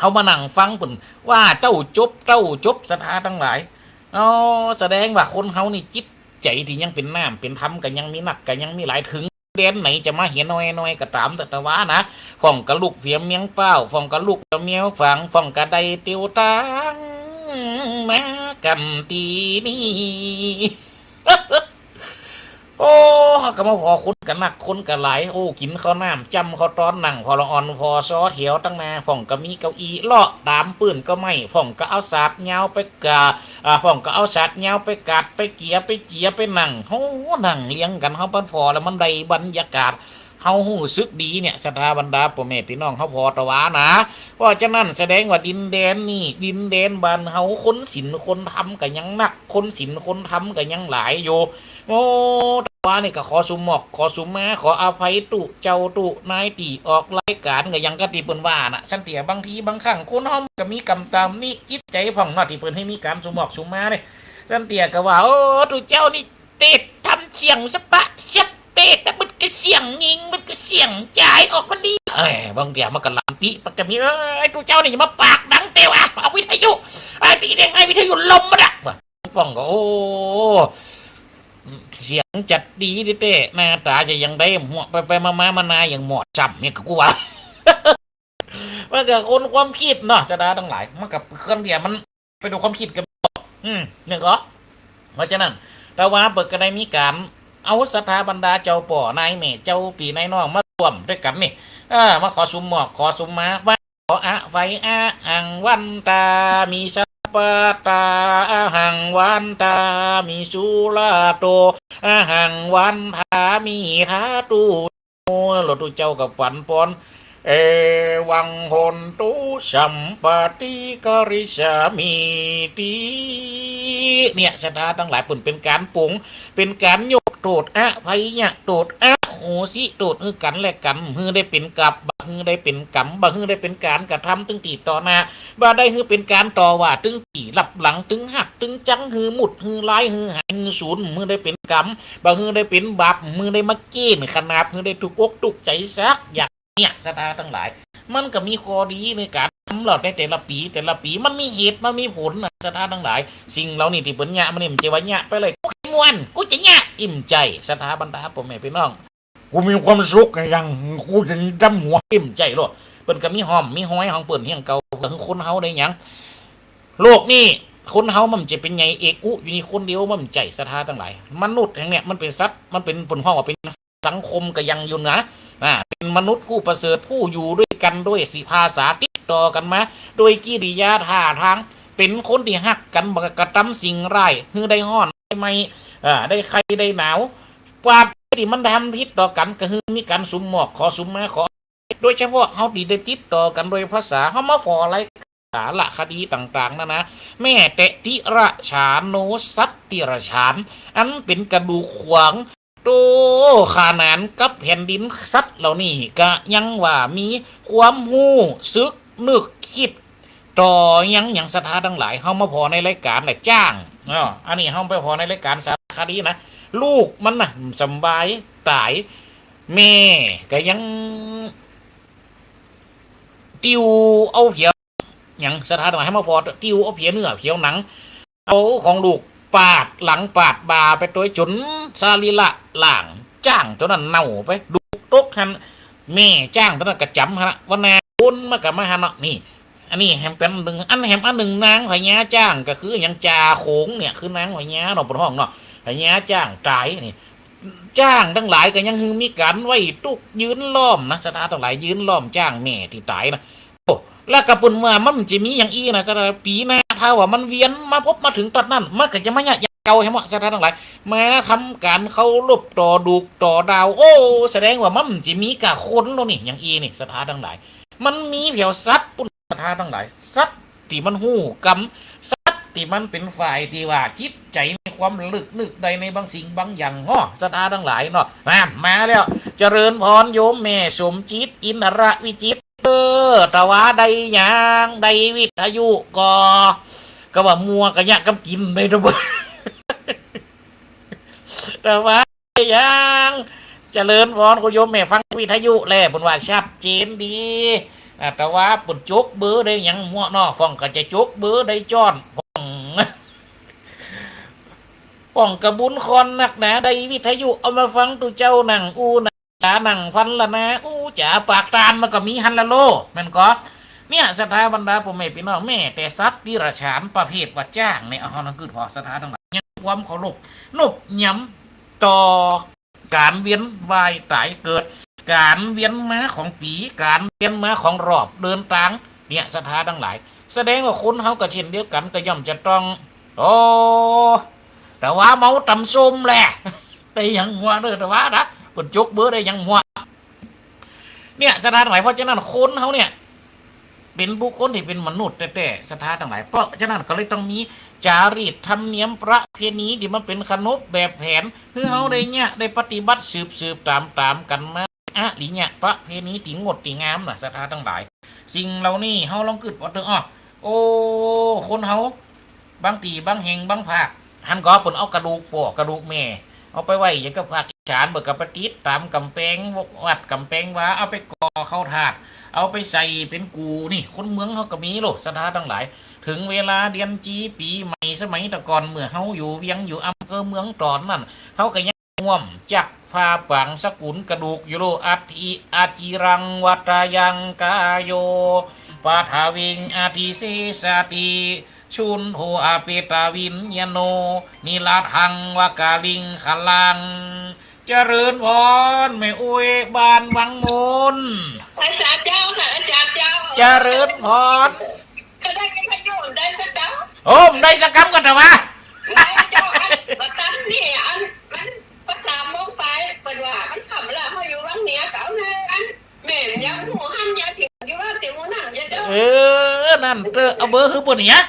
เฮามานั่งฟังเปิ้นว่าเต้าจบ เต้าจบ ศรัทธาตังหลาย เอา แสดงว่าคนเฮานี่จิตใจ๋ตี้ยังเป๋นน้ำเป๋นธรรมก็ยังมีนัก ก็ยังมีหลาย เถิงแดนไหนจะมาเหียน้อยๆ ก็ต๋ามเต๊อะ ตะวานะ พ่องก็ลูกเปียเมียงป้าว พ่องก็ลูกเปียเมียงฝาง พ่องก็ได้เตียวตางมากั๋นตี้นี่ โอ้ เฮาก็มาผ่อคนก็นัก คนก็หลาย โอ้ กิ๋นข้าวน้ำ จ้ำข้าวตอน นั่งผ่อละอ่อนผ่อซอแถวตังหน้า พ่องก็มีเก้าอี้เลาะต๋ามปื้นก็ไม่ พ่องก็เอาสาดยาวไปกา อ่า พ่องก็เอาสาดยาวไปกาด ไปเกีย ไปเจีย ไปนั่ง โอ้ นั่งเรียงกั๋น เฮาปันผ่อแล้วมันได้บรรยากาศ เฮาฮู้สึกดีเนี่ย ศรัทธาบรรดาป้อแม่ปี้น้องเฮาผ่อตะวานะ เพราะฉะนั้นแสดงว่าดินแดนนี่ ดินแดนบ้านเฮา คนศีลคนธรรมก็ยังนัก คนศีลคนธรรมก็ยังหลายอยู่ โอ้ ตะวานี่ก็ขอสุหมอก ขอสุมา ขออภัยตุ๊เจ้าตุ๊นายตี้ออกรายก๋าน ก็อย่างกะตี้เปิ้นว่าน่ะ สันเตีย บางทีบางครั้งคนเฮามันก็มีกำตำหนิจิตใจ๋พ่องเนาะ ตี้เปิ้นหื้อมีก๋านสุหมอกสุมาเนี่ย สันเตียก็ว่า โอ้ ตุ๊เจ้านี่ เตศน์ทำเสี้ยงสะปะเสี้ยบเปด แล้วมันก็เสี้ยงยิง มันก็เสี้ยงจ่ายออกมาดี เอ้ย บางเตียมันก็หลามติ มันก็มี เอ้ย ตุ๊เจ้านี่อย่ามาปากดังเต๋วะ เอาวิทยุ ไอ้ตี้เด้ง ไอ้วิทยุลมมันอะ ว่า พ่องก็ โอ้ เสียงจัดดีแต๊ๆ หน้าต๋าจะยังได้ หัวไปๆ มาๆ มานายังหมอดจ้ำเนี่ยก็กูว่า มันก็คนความคิดเนาะ ศรัทธาตังหลาย มันก็เครื่องเดียวมัน ไปดูความคิดกัน อืม เนี่ยก็ เพราะฉะนั้น ตะวาเปิ้นก็ได้มีก๋านเอาศรัทธาบรรดาเจ้าป้อนายแม่ เจ้าปี้นายน้องมาร่วมตวยกั๋นนี่ เออ มาขอสุหมอก ขอสุมา มาขออภัย อะหังวันทามิ สัพพะทา อะหังวันทามิ สุราโต อะหังวันทามิ ทาตุ โอ้ แล้วตุ๊เจ้าก็ปั๋นปอน เอวังโหนตุ สัมปะติกริสสามิติ เนี่ย ศรัทธาตังหลาย เปิ้นเป๋นก๋านป๋ง เป๋นก๋านยกโต้ษ อภัยโต้ษ อโหสิโต้ษ หื้อกั๋นและกั๋น หื้อได้เป๋นกัป บ่หื้อได้เป๋นกรรม บ่หื้อได้เป๋นก๋านกระทำตึงตี้ต่อหน้า บ่ได้หื้อเป๋นก๋านต่อว่าตึงตี้ลับหลัง ตึงฮัก ตึงจัง หื้อหมุด หื้อลาย หื้อหาย หื้อสูญ หื้อได้เป๋นกรรม บ่หื้อได้เป๋นบาป หื้อได้มาเก้นขนาบ หื้อได้ถูกอกถูกใจ๋สักอย่าง เนี่ย ศรัทธาตังหลาย มันก็มีข้อดีในก๋านทำเหล่าในแต่ละปี๋ แต่ละปี๋ มันมีเหตุ มันมีผลนะ ศรัทธาตังหลาย สิ่งเหล่านี้ตี้เปิ้นเยียะมานี่ บ่ใจ้ว่าเยียะไปเลย กูใค่ม่วน กูจะเยียะ อิ้มใจ้ ศรัทธาบรรดาป้อแม่ปี้น้อง กูมีความสุขอะหยัง กูจะดำหัว อิ้มใจ้โลด เปิ้นก็มีฮ่อม มีฮอยของเปิ้นเหียงเก่า หื้อคนเฮาได้หยัง โลกนี้ คนเฮามันบ่ใจ้เป๋นใหญ่เอกอุอยู่นี่คนเดียว มันบ่ใจ้ ศรัทธาตังหลาย มนุษย์แหมเนี่ย มันเป๋นสัตว์ มันเป๋น เปิ้นฮ้องว่าเป๋นสังคมก็ยังอยู่นะ อ่า เป๋นมนุษย์ผู้ประเสริฐ ผู้อยู่ตวยกั๋นตวยสีภาษาติดต่อกั๋นมา ตวยกิริยาท่าตาง เป๋นคนตี้ฮักกั๋น บ่กระตำสิ่งร้าย หื้อได้ฮ้อนได้ไหม้ อ่า ได้ไข้ได้หนาว ความตี้มันทำผิดต่อกั๋น ก็หื้อมีก๋านสุหมอก ขอสุมา ขอ โดยเฉพาะเฮาตี้ได้ติดต่อกั๋นโดยภาษา เฮามาผ่อรายก๋านสารคดีต่างๆ นานา แม้แต่ติระฉาโนสัตว์เดรัจฉาน อันเป๋นกระดูกขวาง โตขนานกับแผ่นดิน สัตว์เหล่านี้ก็ยังว่ามีความฮู้สึกนึกคิด ต่อยัง อย่างศรัทธาตังหลาย เฮามาผ่อในรายก๋านแหละ จ๊าง อ้อ อันนี้เฮาไปผ่อในรายก๋านสารคดีนะ ลูกมันน่ะสำบายต๋าย แม่ก็ยัง ติวเอาเผียว อย่างศรัทธาตังหลาย เฮามาผ่อ ติวเอาเผียวเนื้อเผียวหนัง เอาของลูกปาดหลังปาดบ่าไปตวยจ๋นสรีระร่างจ๊างโตนั้นเน่าไป ดูกตกหั้น แม่จ๊างโตนั้นก็จ๋ำหั้นละ ว่านาคนมันก็มาหั้นเนาะ นี่ อันนี้แหมเป๋นอันนึ่ง อันแหมอันนึ่งนางพญาจ๊างก็คืออย่างจ่าโขงเนี่ย คือนางพญาเนาะ เปิ้นฮ้องเนาะ พญาจ๊างต๋ายนี่ จ๊างตังหลายก็ยังหื้อมีก๋านไหว้ตุ๊กยืนล้อมนะ ศรัทธาตังหลาย ยืนล้อมจ๊างแม่ตี้ต๋ายนะ โอ้ แล้วก็เปิ้นว่ามันจะมีอย่างอี้นะ ศรัทธา ปี๋หน้าถ้าว่ามันเวียนมาพบมาเถิงตั๊ดนั้น มันก็จะมาเยียะอย่างเก่าแหม ศรัทธาตังหลาย มาทำก๋านเคารพต่อดูกต่อดาว โอ้ แสดงว่ามันจะมีก้าคนแล้วนี่ อย่างอี้นี่ ศรัทธาตังหลาย มันมีแผวสัตว์ปู้น ศรัทธาตังหลาย สัตว์ตี้มันฮู้กรรม สัตว์ตี้มันเป๋นฝ่ายตี้ว่าจิตใจ๋มีความระลึกนึกได้ในบางสิ่งบางอย่างเนาะ ศรัทธาตังหลายเนาะ นั่น มาแล้ว เจริญพรโยมแม่สมจิต อินทรวิจิตร เออ ตะวาได้ยัง ได้วิทยุก่อ ก็ว่ามัวกะเยียะกำกิ๋นได้ตะเบิด ตะวาได้ยัง เจริญพรคุณโยมแม่ ฟังวิทยุแล้ว เปิ้นว่าชัดเจนดี อ่า ตะวาเปิ้นจกเบอร์ได้ยังมัวเนาะ พ่องก็จะจกเบอร์ได้จ้อน พ่อง พ่องกะบุญคอนนักหนา ได้วิทยุเอามาฟังตุ๊เจ้านั่งอู้นั่งจ๋านั่งพันละนา อู้จ๋าปากตานมันก็มีหั้นละโล แม่นก่อ เนี่ย ศรัทธาบรรดาป้อแม่ปี้น้อง แม้แต่สัตว์เดรัจฉานประเภทว่าจ๊างเนี่ย เอา เฮานังกึ๊ดผ่อ ศรัทธาตังหลาย ยังความเคารพนบยำต่อก๋านเวียนว่ายต๋ายเกิด ก๋านเวียนมาของปี๋ ก๋านเวียนมาของรอบเดินตาง เนี่ย ศรัทธาตังหลาย แสดงว่าคนเฮาก็เช่นเดียวกั๋น ก็ย่อมจะต้อง โอ้ ตะวาเมาต๋ำส้มแหละ ได้ยังมัวเน่อ ตะวานะ เปิ้นจกเบอร์ได้ยังมัว เนี่ย ศรัทธาตังหลาย เพราะฉะนั้นคนเฮาเนี่ย เป๋นบุคคลตี้เป๋นมนุษย์แต๊ๆ ศรัทธาตังหลาย เพราะฉะนั้นก็เลยต้องมีจารีตธรรมเนียมประเพณีตี้มันเป๋นขนบแบบแผน หื้อเฮาได้เยียะได้ปฏิบัติสืบๆ ต๋ามๆ กั๋นมา อริยประเพณีตี้งดตี้งามน่ะ ศรัทธาตังหลาย สิ่งเหล่านี้เฮาลองกึ๊ดผ่อเต๊อะ อ้อ โอ้ คนเฮา บางตี้บางแห่งบางภาค หันก่อ เปิ้นเอากระดูกป้อกระดูกแม่ เอาไปไว้อย่างกับภาคอีสาน เปิ้นก็ไปติดต๋ามก๋ำแปงวัดก๋ำแปงวา เอาไปก่อเข้าธาตุ เอาไปใส่เป๋นกู่ นี่ คนเมืองเฮาก็มีโล ศรัทธาตังหลาย เถิงเวลาเดือนจี๋ปี๋ใหม่ สมัยตะก่อนเมื่อเฮาอยู่เวียงอยู่อำเภอเมืองต๋อนนั้น เฮาก็ยัง ฮ่วมจักผ้าป๋างสกุลกระดูกอยู่โล อัตถิอาจิรังวัตยังกาโย ปะทวิงอธิเสสะติ ชุณโทอเปตวิญญาโณ นิรัตถังวกาลิงคะลัง เจริญพรแม่อุ๊ยบ้านวังมูล อาจารย์เจ้าค่ะ อาจารย์เจ้า เจริญพร ก็ได้ไปประโยชน์ได้สักเจ้า โอ้ บ่ได้สักกำก่อตะวา ได้เจ้า อัน ประตันนี่ อัน มัน ภาษาโมงไป เปิ้นว่า มันค่ำละ เฮาอยู่วังเหนือ เก่าเฮืออัน แม่ยังหูหันยาเถียงอยู่ว่าเสียงหัวหนังเยอะเจ้า เออ นั่นเต๊อะ เอาเบอร์หื้อเปิ้นเนี่ย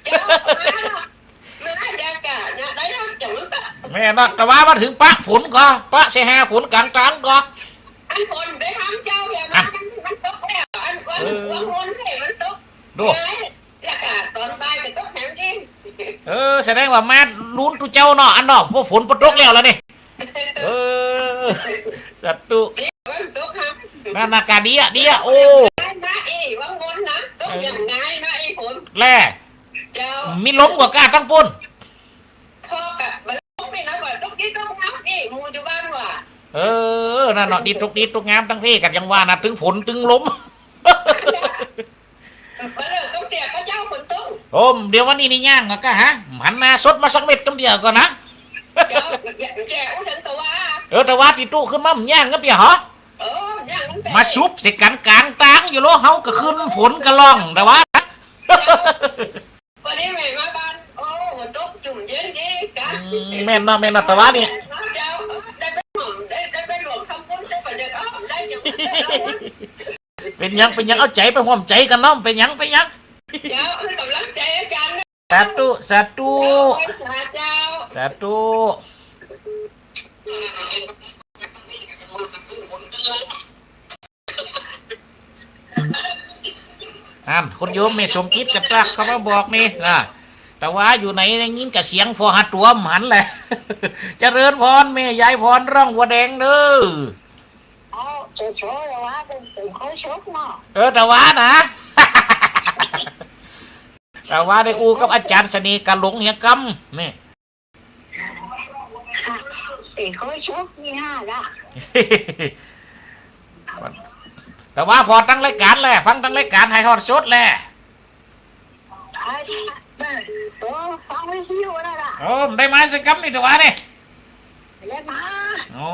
เจ้า มา มาได้กะ นะ ได้รับจากมันก็ แม่นนะ ตะวามาเถิงปะฝนก่อ ปะเสหาฝนก๋างตางก่อ อันฝนไปทำเจ้าเดี๋ยวนะ อัน มัน มันตกแล้ว อัน อัน เออ วังวนเนี่ยมันตก ดู ไง แล้วก็ตอนบ่ายก็ตกแหมจริง เออ แสดงว่ามาลุ้นตุ๊เจ้าเนาะ อันเนาะ เพราะฝนบ่ตกแล้วล่ะนี่ เออ สาธุ นี่มันตกครับ นั่นนะกะเดียะ เดียะ โอ้ ง่ายนะอีวังวนนะ ตกอย่างง่ายนะอีฝน แล่ เจ้า มีลมกว่าก้าตังปู้น พ่อกะบ่ลงไปนะว่าตกดีตกงามนี่ หมู่อยู่บ้านว่า เออ นั่นเนาะ ดีตกดีตกงามตังเพกั๋นยังว่านะ ตึงฝนตึงลม บ่เลิกต้องเสียพระเจ้าฝนตก โอ้ เดี๋ยววันนี้นี่ย่างก็ฮะ หันหน้าสดมาสักเม็ดกำเดียวก่อนนะ เจ้า แกอู้ถึงตะวา เออ ตะวาติดตุ๊ขึ้นมา มันย่างกำเดียวเหรอ เออ ย่างตั้งแต่ มาซุบใส่กั๋นก๋างตางอยู่โล เฮาก็ขึ้นฝนกะล่อง ตะวา เจ้า วันนี้แม่มาบ้าน โอ้ ฝนตกจุ่มเย็นดีกะ อืม แม่นเนาะ แม่นเนาะ ตะวาเนี่ย เจ้า ได้ไปหลวง ได้ ได้ไปหลวงทำบุญ ได้ไปเดินอ้อม ได้อยู่ เป๋นหยัง เป๋นหยัง เอาใจ๋ไปฮ่วมใจ๋กั๋นเนาะ เป๋นหยัง เป๋นหยัง เจ้า ให้กำลังใจ๋อาจารย์นะ สาธุ สาธุ เจ้า สาธุ อั้น คุณโยมแม่สมจิตก็ตั๊กเข้ามาบอกนี่นะ ตะวาอยู่ไหน ได้ยินกะเสียงฝ่อหาตั๋วบ่หันแหละ เจริญพรแม่ยายพรร่องบัวแดงเด้อ เอาโชว์ๆ ตะวาเป๋น เป๋นคนโชคเนาะ เออ ตะวานะ ตะวาได้อู้กับอาจ๋ารย์เสน่ห์กาหลงเหียกำ นี่ เป๋นคนโชคนี่ฮะละ ตะวาผ่อตังรายก๋านแหละ ฟังตังรายก๋านถ่ายทอดสดแหละ ไอ้ เออ ฟังวิทยุนั่นล่ะ โอ้ ได้มาสักกำนี่ตะวานี่ ได้มา โอ้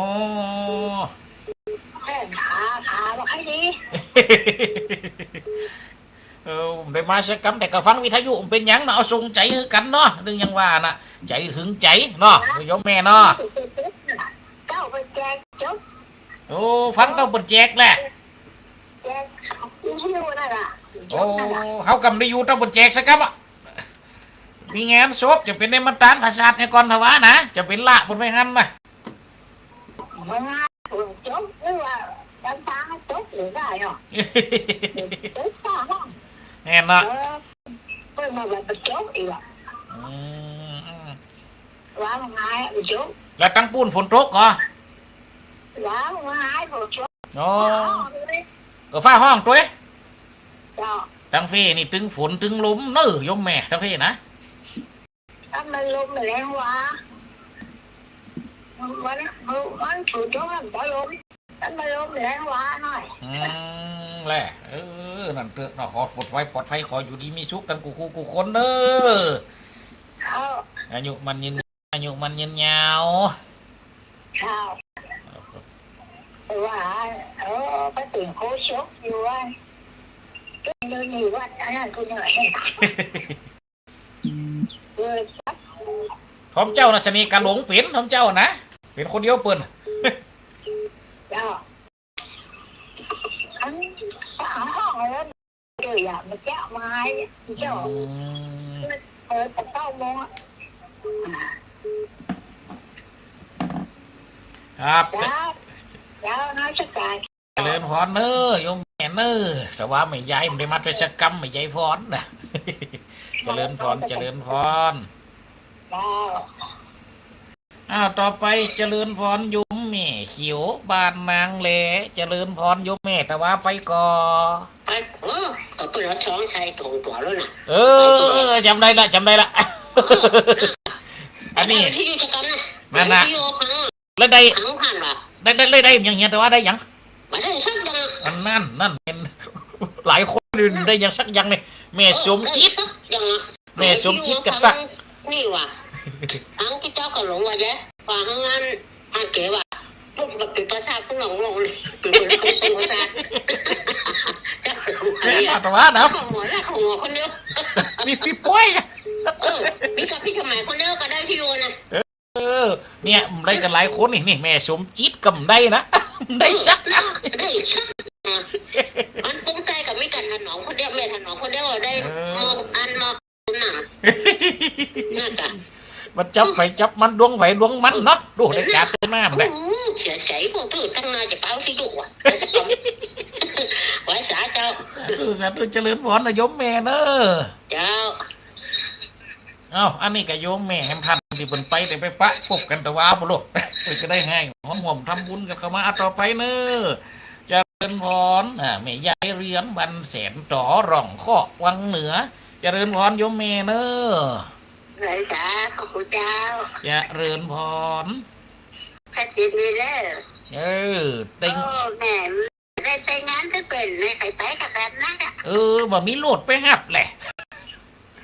เออ หา หาบ่ค่อยดี เออ บ่ได้มาสักกำ แต่ก็ฟังวิทยุ บ่เป๋นหยังเนาะ เอาส่งใจ๋หื้อกั๋นเนาะ เรื่องอย่างว่าน่ะ ใจ๋เถิงใจ๋เนาะ โยมแม่เนาะ โอ้ ฟังเต้าเปิ้นแจกแหละ โอ้ เฮาก็บ่ได้อยู่เต้าเปิ้นแจกสักกำอะ มีงานศพ จะเป๋นได้มาตานผาสาทเนี่ยก่อนเถาะวะนะ จะเป๋นละเปิ้นไว้หั้นนะ มันฝนตกหรือว่าน้ำตาตกหรือว่าเนาะ ตกฟ้าห้อง แม่นเนาะ เออ เปิ้นว่ามันตกอีกอะ อืม ว่ามันหายมันตก แล้วตังปู้นฝนตกก่อ ว่ามันหายฝนตก อ๋อ ฟ้าห้องเลย เออ ฟ้าห้องตวย เจ้า ตังเฟ้นี่ตึงฝนตึงลมเน้อโยมแม่ ตังเฟ้นะ ถ้ามันลมแรงวา มัน มัน มันถูกต้องมันบ่ลม ถ้ามันลมแรงวาหน่อย อืม แหละ เออ นั่นเต๊อะเนาะ ขอปลอดภัย ปลอดภัย ขออยู่ดีมีสุขกั๋นกู้คู่กู้คนเน้อ เจ้า อายุมั่นยืน อายุมั่นยืนยาว เจ้า แต่ว่า เออ ก็เป๋นโฆษกอยู่ว่า ก็อยู่ในวัดอันนั้นกูเนี่ย เออ ท่อมเจ้าน่ะเสน่ห์กาหลงเป๋น ท่อมเจ้านะ เป๋นคนเดียวเปิ้น เจ้า อัน ห้องแล้ว เดี๋ยวอย่ามาแจ้งมาให้เจ้า อืม เออ แต่เก้าโมงอะ ครับ เจ้า เจ้านมัสการ เจริญพรเน้อ โยมแม่เน้อ แต่ว่าแม่ยายบ่ได้มาตวยสักกำ แม่ยายพรนะ เจริญพร เจริญพร เจ้า อ้าว ต่อไปเจริญพรโยมแม่เขียว บ้านนางแล เจริญพรโยมแม่ แต่ว่าไปก่อ ไป เออ ก็เปิ้นเอาช้อนใส่ถุงตั๋วแล้วน่ะ เออ จำได้ละ จำได้ละ เออ อันนี้ ที่อยู่จักกันน่ะ นั่นน่ะ ที่อยู่ข้างนอก แล้วได้ ข้างผ่านว่ะ ได้ ได้ ได้ ได้หยังเหีย แต่ว่าได้หยัง บ่ได้สักอย่าง อันนั้น นั่นเป๋น หลายคนได้หยังสักอย่างนี่ แม่สมจิต เออ ได้สักอย่างอะ แม่สมจิตกับตั๊ก นี่ว่ะ อังที่เจ้าก็หลงว่าแย่ ว่าข้างนั้น อันเก๋ว่ะ พวกมันเป๋นประสาทผู้หลงหลงเลย เป๋นคนทรงประสาท เจ้าก็หลงว่า แม่ เนี่ย แต่ว่านะ เขาหัวละเขาหัวคนเดียว มีพี่ป้อยอะ เออ มีกับพี่สมัยคนเดียวก็ได้พี่โอนะ เออ เนี่ย ได้กันหลายคนนี่ นี่ แม่สมจิตก็ได้นะ ได้สัก ได้สัก มันปรุงใจกับมีกันถนอมคนเดียว แม่ถนอมคนเดียวได้ เออ มออันมอ น่ะ น่าจะ มันจับไผจับมัน ดวงไผดวงมันเนาะ ดูได้จับตัวหน้ามันแหละ อืม เสียใจ๋พวกเธอตั้งหน้าจะเป้าที่ลูกว่ะ ไหว้สาเจ้า สาธุ สาธุ เจริญพรนะโยมแม่เน้อ เจ้า เอ้า อันนี้ก็โยมแม่แหมท่านตี้เปิ้นไป แต่ไปปะปบกั๋นแต่ว่าบ่ลูก เปิ้นก็ได้ให้หอมหอมทำบุญกั๋นเข้ามา อ่ะ ต่อไปเน้อ เจริญพร อ่า แม่ยายเรือน บ้านแสนต๋อ ร่องเคาะ วังเหนือ เจริญพรโยมแม่เน้อ ไหว้สาพระคุณเจ้า เจริญพร พระสิริเลิศ เออ เต็ง โอ้ แม่ ได้ไปงานก็เปิ้น ไม่ใครไปกับแบบนั้นอะ เออ บ่มีรถไปฮับแหละ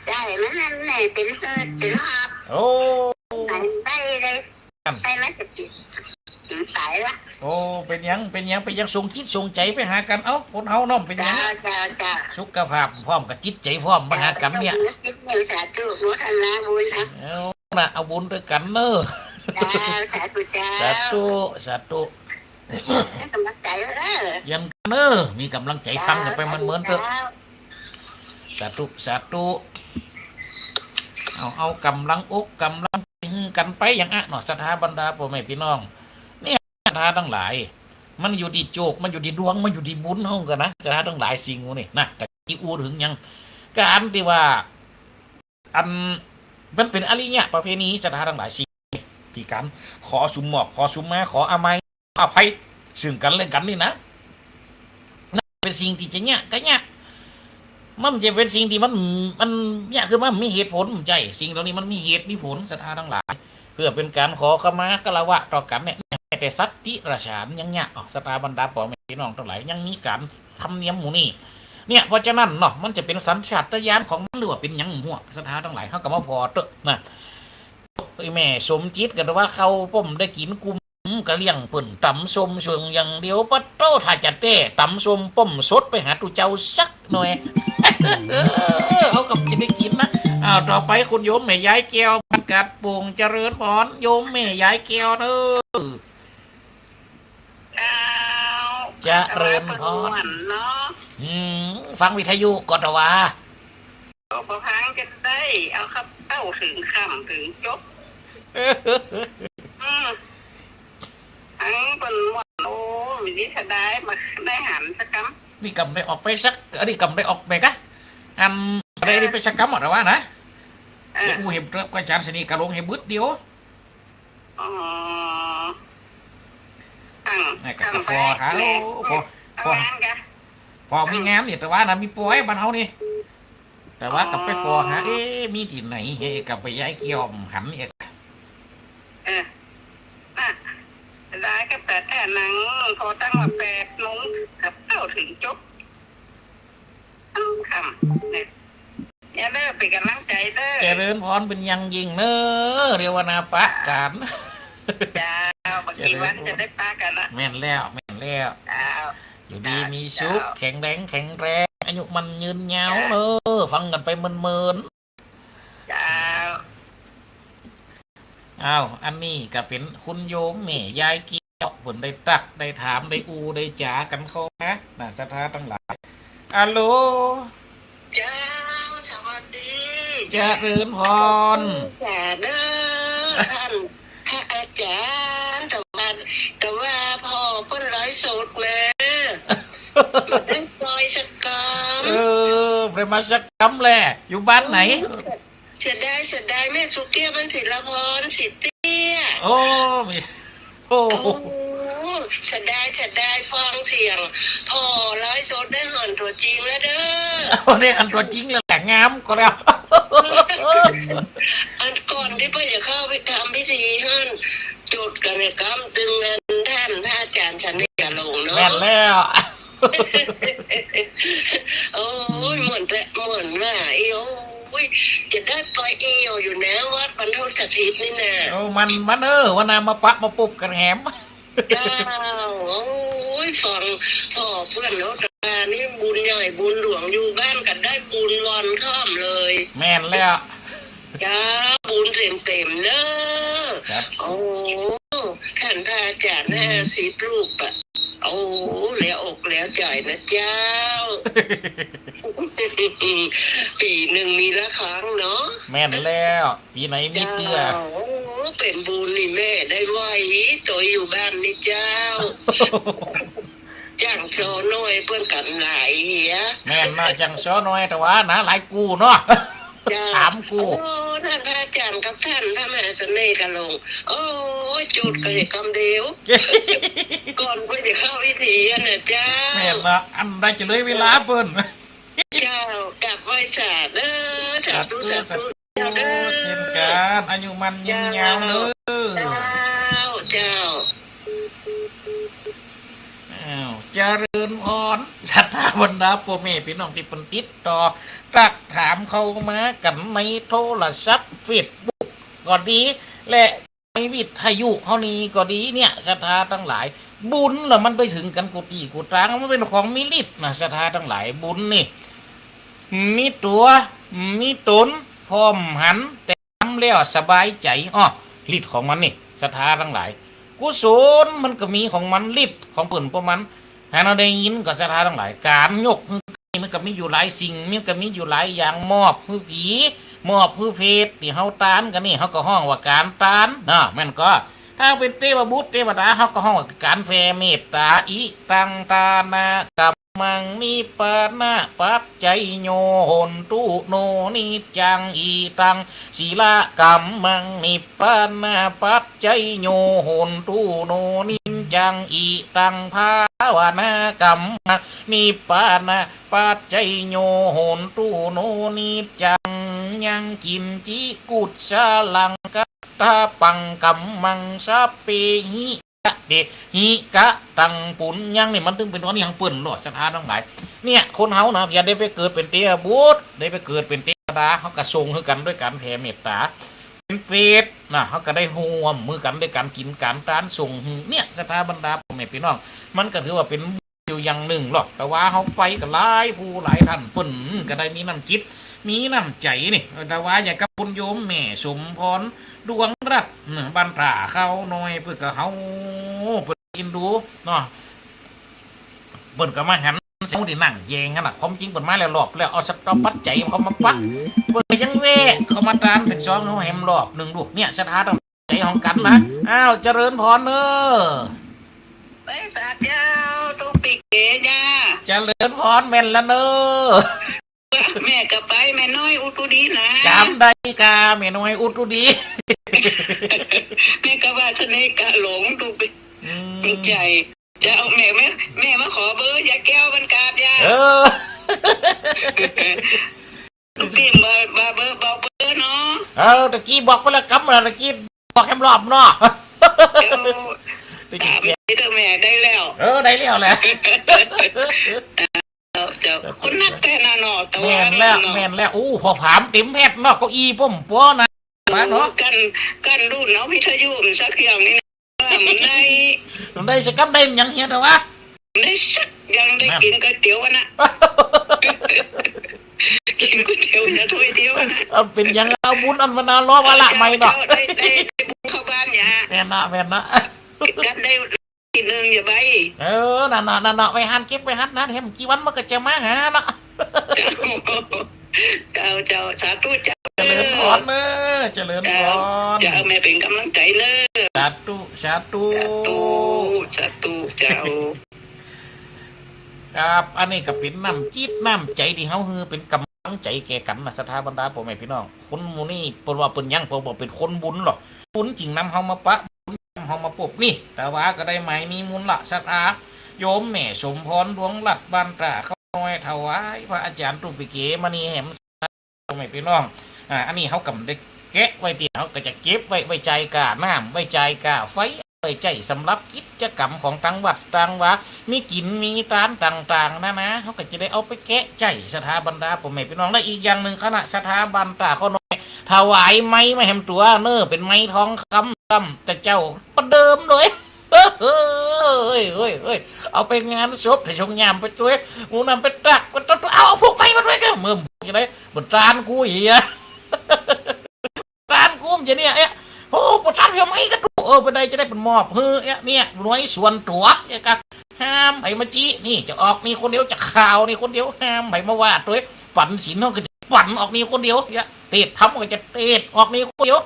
ใจ้ มันนั่นแหละ เป๋นหืด เป๋นหอบ โอ้ ไหนได้เลย นั่น ไปมันจะปิด ถึงสายละ โอ้ เป๋นหยัง เป๋นหยัง เป๋นหยัง ส่งจิตส่งใจ๋ไปหากั๋น เอ้า คนเฮาเนาะ เป๋นหยัง เจ้า เจ้า เจ้า สุขภาพพร้อมกับจิตใจ๋พร้อม มาหากั๋นเนี่ย สาธุ โมทนาบุญนะ เอาน่ะ เอาบุญตวยกั๋นเน้อ เจ้า สาธุ เจ้า สาธุ สาธุ ให้กำลังใจ๋เน้อ เยียะเน้อ มีกำลังใจ๋ฟังกั๋นไปมันเหมือนเต๊อะ เจ้า สาธุ สาธุ เอา เอากำลังอกกำลังใจ๋หื้อกั๋นไปอย่างอะเนาะ ศรัทธาบรรดาป้อแม่ปี้น้อง เนี่ย ศรัทธาตังหลาย มันอยู่ตี้โจค มันอยู่ตี้ดวง มันอยู่ตี้บุญเฮากั๋นนะ ศรัทธาตังหลาย สิ่งหมู่นี้นะ แต่ตี้อู้เถิงหยัง ก๋านตี้ว่า อัน มันเป๋นอริยประเพณี ศรัทธาตังหลาย สิ่งตี้ก๋านขอสุมมอบ ขอสุมมา ขออภัย อภัย ซึ่งกั๋นและกั๋นนี่นะ นั่นเป๋นสิ่งตี้จะเยียะก็เยียะ มันจะเป๋นสิ่งตี้มัน มันเยียะคือมันมีเหตุผล ใจ้ สิ่งเหล่านี้มันมีเหตุมีผล ศรัทธาตังหลาย เปื้อเป๋นก๋านขอขมาคารวะต่อกั๋นเนี่ย แม้แต่สัตว์เดรัจฉานยังเยียะ อ้อ ศรัทธาบรรดาป้อแม่ปี้น้องตังหลาย ยังมีก๋านธรรมเนียมหมู่นี้ เนี่ย เพราะฉะนั้นเนาะ มันจะเป๋นสัญชาตญาณของมัน หรือว่าเป๋นหยังบ่ฮู้ ศรัทธาตังหลาย เฮาก็มาผ่อเต๊อะนะ ไอ้แม่สมจิตก็ว่าเข้าป้อมได้กิ๋นกุม กะเลี้ยงเปิ้นต๋ำส้มเสิงอย่างเดียว ปะโต้ ถ้าจะแต๊ต๋ำส้มป้อมสดไปหาตุ๊เจ้าสักหน่อย เออ เอากำจะได้กิ๋นนะ อ้าว ต่อไปคุณโยมแม่ยายแก้ว บ้านกาดโป่ง เจริญพร โยมแม่ยายแก้วเน่อ เจ้า เจริญพร เนาะ อืม ฟังวิทยุก็ตะวา ก็บ่ฟังจะได้ เอาครับ เต้าเถิงค่ำเถิงจบ อืม ทั้งเปิ้นม่วน โอ้ มีดีเสียดาย บ่ได้หันสักกำ นี่กำได้ออกไปสัก อันนี้กำได้ออกไปกะ อัน บ่ได้ไปสักกำหมดแล้ววะนะ เออ เดี๋ยวอู้เห็นเตอะ ก็อาจ๋ารย์เสน่ห์กะลงหื้อบึดเดียว อ๋อ ตั้ง นี่กะ ตั้ง กะฟอ ไป หา แม่ โอ้ ฟอ แม่ ฟอ ตั้งงานกะ ฟอมีงานนี่ ตะวานะ มีปอยบ้านเฮานี่ ตะวากะไปฟอหา อ๋อ เอ๊ะ มีตี้ไหน เอ๊ะ กะไปยายเกี่ยวหันเอ๊ะ เออ น่ะ ได้กะแปดแท้หนัง พอตั้งมาแปดโมงกับเต้าเถิงจบ ค่ำเนี่ย เนี่ยเด้อ เป๋นก๋ำลังใจ๋เด้อ เจริญพรเป๋นอย่างยิ่งเน่อ เดี๋ยววันหน้าปะกั๋น เจ้า บ่กี่วันจะได้ปะกั๋นนะ แม่นแล้ว แม่นแล้ว เจ้า อยู่ดีมีสุข เจ้า แข็งแรง แข็งแรง อายุมั่นยืนยาว เจ้า เน่อ ฟังกั๋นไปเมินๆ เจ้า อ้าว อันนี้กะเป๋นคุณโยมแม่ยายเกี่ยว เปิ้นได้ตั๊ก ได้ถาม ได้อู้ ได้จ๋ากั๋นเข้ามา น่ะ ศรัทธาตังหลาย อะโหล เจ้า สวัสดี เจริญพร เจ้าเด้อ ต้านพระอาจ๋ารย์ ตะวา ตะวาผ่อเปิ้นไลฟ์สดมา บ่ได้ปอยสักกำ เออ บ่ได้มาสักกำแล อยู่บ้านไหน โอ้ เสียดาย เสียดาย แม่สุเกี้ยว บ้านศิลาพร ศรีเตี้ย โอ้ มี โอ้ โอ้ เสียดาย เสียดาย ฟังเสียง ผ่อไลฟ์สดได้หันตั๋วจริงแล้วเด้อ โอ้ ได้หันตั๋วจริงแล้วแหละ งามก็แล้ว อันก่อนตี้เปิ้นจะเข้าไปทำพิธีหัน จุดกั๋นเนี่ยกำตึงอันต้านพระอาจ๋ารย์เสน่ห์กะลงเนาะ แม่นแล้ว โอ้ย ม่วนแต๊ ม่วนว่าอี้ โอ้ย จะได้ไปเอี่ยวอยู่นะ วัดบรรพตสถิตนี่นะ โอ้ มัน มัน เออ วันหน้ามาปะมาปุ๊บกั๋นแหม เจ้า โอ้ย ฟังผ่อเปิ้นเนาะ ตะวานี่บุญใหญ่บุญหลวง อยู่บ้านกะได้บุญวอนค่อมเลย แม่นแล้ว เจ้า บุญเต็มๆ เด้อ ครับ โอ้ ต้านพระอาจ๋ารย์ อืม ห้าสิบรูปอะ โอ้ แล้วอกแล้วใจ๋นะเจ้า ปี๋นึ่งมีละครั้งเนาะ แม่นแล้ว ปี๋ไหนมีเตื้อ เจ้า โอ้ เป๋นบุญนี่แม่ได้ไหว้ตวยอยู่บ้านนี่เจ้า จ้างซ้อน้อยเปิ้นกั๋นหลายเหีย แม่นเนาะ จ้างซ้อน้อย ตะวานะ หลายกู้เนาะ เจ้า สามกู้ โอ้ ต้านพระอาจ๋ารย์กับต้านพระมหาเสน่ห์กะลง โอ้ย จุดกั๋นกำเดียว ก่อนเปิ้นจะเข้าพิธีอะนะเจ้า แม่นละ อันใดจะเลยเวลาเปิ้น เจ้า กราบไหว้สาเด้อ สาธุ สาธุ สาธุ เจ้าเด้อ เจ้นกั๋น อายุมั่นยืนยาวเน่อ เจ้า เจ้า อ้าว เจริญพร ศรัทธาบรรดาป้อแม่ปี้น้องตี้เปิ้นติดต่อ ตั๊กถามเข้ามากั๋นในโทรศัพท์ เฟซบุ๊ก ก็ดี และในวิทยุเฮานี่ก็ดีเนี่ย ศรัทธาตังหลาย บุญละมันไปเถิงกั๋นกู้ตี้กู้ตาง มันเป๋นของมีฤทธิ์นะ ศรัทธาตังหลาย บุญนี่ มีตั๋ว มีต๋น พร้อมหัน แต่ ทำแล้วสบายใจ๋ อ้อ ฤทธิ์ของมันนี่ ศรัทธาตังหลาย กุศลมันก็มีของมัน ฤทธิ์ของเปิ้นป้อมัน หากเฮาได้ยินก็ ศรัทธาตังหลาย ก๋านยกหื้อไก่มันก็มีอยู่หลายสิ่ง มันก็มีอยู่หลายอย่าง มอบหื้อผี มอบหื้อเปรต ตี้เฮาตานกั๋นนี่ เฮาก็ฮ้องว่าก๋านตาน เนาะ แม่นก่อ ถ้าเป๋นเตวบุตรเตวดา เฮาก็ฮ้องว่าก๋านแผ่เมตต๋า อิตังตานะกัม มัง นิพพานะปัจจโย โหนตุ โน นิจจัง อิตัง ศีลกัมมัง นิพพานะปัจจโย โหนตุ โน นิจจัง อิตัง ภาวนากัมมัง นิพพานะปัจจโย โหนตุ โน นิจจัง ยังกิญจิ กุสลัง กัตถปัง กัมมัง สัพเพหิ กะเตหิ กะตัง ปุญญัง นี่มันตึงเป๋นอันนี้ของเปิ้นลอ ศรัทธาตังหลาย เนี่ย คนเฮานะ เพียงได้ไปเกิดเป๋นเตวบุตร ได้ไปเกิดเป๋นเตวดา เฮาก็ส่งหื้อกั๋นด้วยก๋านแผ่เมตต๋า เป๋นเปรตนะ เฮาก็ได้ฮ่วมมือกั๋น ได้ก๋านกิ๋นก๋านตานส่งหื้อ เนี่ย ศรัทธาบรรดาป้อแม่ปี้น้อง มันก็ถือว่าเป๋นบุญอยู่อย่างนึ่งลอ แต่ว่าเฮาไปกั๋นหลายผู้หลายต้าน เปิ้นก็ได้มีน้ำจิต มีน้ำใจ๋นี่ แต่ว่าอย่างกับคุณโยมแม่สมพร ดวงรัตน์ บ้านต้าข้าวน้อย เปิ้นก็เฮา เปิ้นเอ็นดูเนาะ เปิ้นก็มาหันเฮาตี้นั่งแยงหั้นน่ะ ความจริงเปิ้นมาแล้วรอบแล้ว เอาสต๊อปปัจจัยเข้ามาปะ เปิ้นก็ยังแวะเข้ามาตานเป๋นซองเฮาแหมรอบนึ่งดู เนี่ย ศรัทธาตั้งใจ๋ของกั๋นนะ อ้าว เจริญพรเน้อ ไปสาเจ้า ตุ๊กปีเก๋จ้า เจริญพร แม่นแล้วเน้อ แม่ก็ไป แม่น้อยอุตุดีนะ จ๋ำได้ก่า แม่น้อยอุตุดี แม่ก็ว่าเสน่ห์กาหลงตุ๊กปี อืม ตุ๊กใจ๋ จะเอาแม่ แม่ แม่มาขอเบอร์ยายแก้วบ้านกาดจ้า เออ ตุ๊กปีบอก บอกเบอร์ บอกเบอร์เนาะ เออ ตะกี้บอกไปแล้วกำละ ตะกี้บอกแหมรอบเนาะ เจ้า ตะกี้ ตามนี้เถอะแม่ ได้แล้ว เออ ได้แล้วแหละ เจ้า เจ้า คนนักแต๊น่ะเนาะ ตะวัน แม่นแล้ว เนาะ แม่นแล้ว โอ้ ข้อความเต๋มแฮดเนาะ เก้าอี้ป้อมปั๋วนะ มาเนาะ กั้น กั้นรุ่นเอาวิทยุมันสักอย่างนี่นะ มันได้ มันได้สักกำ ได้หยังเหีย ตะวัน ได้สักอย่าง ได้ นั่น กิ๋นก๋วยเตี๋ยวอะนะ กิ๋นก๋วยเตี๋ยวจะถ้วยเดียวอะนะ อันเป๋นหยัง เอาบุญอันมันเอาล้อวาระใหม่เนาะ ได้ ได้ ได้บุญเข้าบ้านอย่า แม่นนะ แม่นนะ กั๋นได้ ทีนึ่งอย่าไป เออ นั่นน่ะ นั่นน่ะ ไปหั้น เก็บไปหั้นนะ แหมกี่วันมันก็จะมาหาเนาะ เจ้า เจ้า เจ้า สาธุเจ้า เจริญพรเน้อ เจริญพร เจ้า เจ้า แม่เป๋นก๋ำลังใจ๋เน้อ สาธุ สาธุ สาธุ สาธุ เจ้า ครับ อันนี้ก็เป๋นน้ำจิตน้ำใจ๋ตี้เฮาหื้อเป๋นก๋ำลังใจ๋แก่กั๋นนะ ศรัทธาบรรดาป้อแม่ปี้น้อง คนหมู่นี้เปิ้นว่าเปิ้นยัง เปิ้นว่าเป๋นคนบุญลอ บุญจึงนำเฮามาปะ บุญนำเฮามาปบ นี่ ตะวาก็ได้หมายมีมูลละศรัทธา โยมแม่สมพร ดวงรัตน์ บ้านต้าข้าวน้อย ถวายพระอาจ๋ารย์ตุ๊กปีเก๋มณีแหม พ่อแม่พี่น้อง อ่า อันนี้เฮาก็บ่ได้แกะไว้ตี้ เฮาก็จะเก็บไว้ ไว้จ่ายก้าน้ำ ไว้จ่ายก้าไฟ ไว้ใจ๊สำหรับกิจกรรมของตางวัดตางวา มีกิ๋นมีตานต่างๆ นานา เฮาก็จะได้เอาไปแกะใจ๊ศรัทธาบรรดาพ่อแม่พี่น้อง และอีกอย่างนึ่ง คณะศรัทธาบ้านต้าข้าวน้อย ถวายไม้มาแหมตั๋วเน้อ เป๋นไม้ทองคำ คำแต่เจ้าประเดิมเลย เฮ้ย เฮ้ย เฮ้ย เอาไปงานศพ ถ้าชงยามไปตวย หมู่นั้นไปตัก ไปตวย เอา เอาพวกไม้มาตวย ก็เมื่อบอกจะได้ บ่ตานกูเหีย ตานกูมันจะเนี่ย เอ๊ะ โอ้ บ่ตานเหีย ไม้ก็ถูก เออ ไปได้จะได้เป๋นมอบหื้อ เอ๊ะ เนี่ย หน่วยส่วนตั๋ว เนี่ยกะ ห้ามใผมาจี้ นี่จะออกนี่คนเดียว จะข่าวนี่คนเดียว ห้ามใผมาว่าตวย ปั๋นศีลเฮาก็จะปั๋นออกนี่คนเดียว เนี่ย เตศน์ธรรมก็จะเตศน์ออกนี่คนเดียว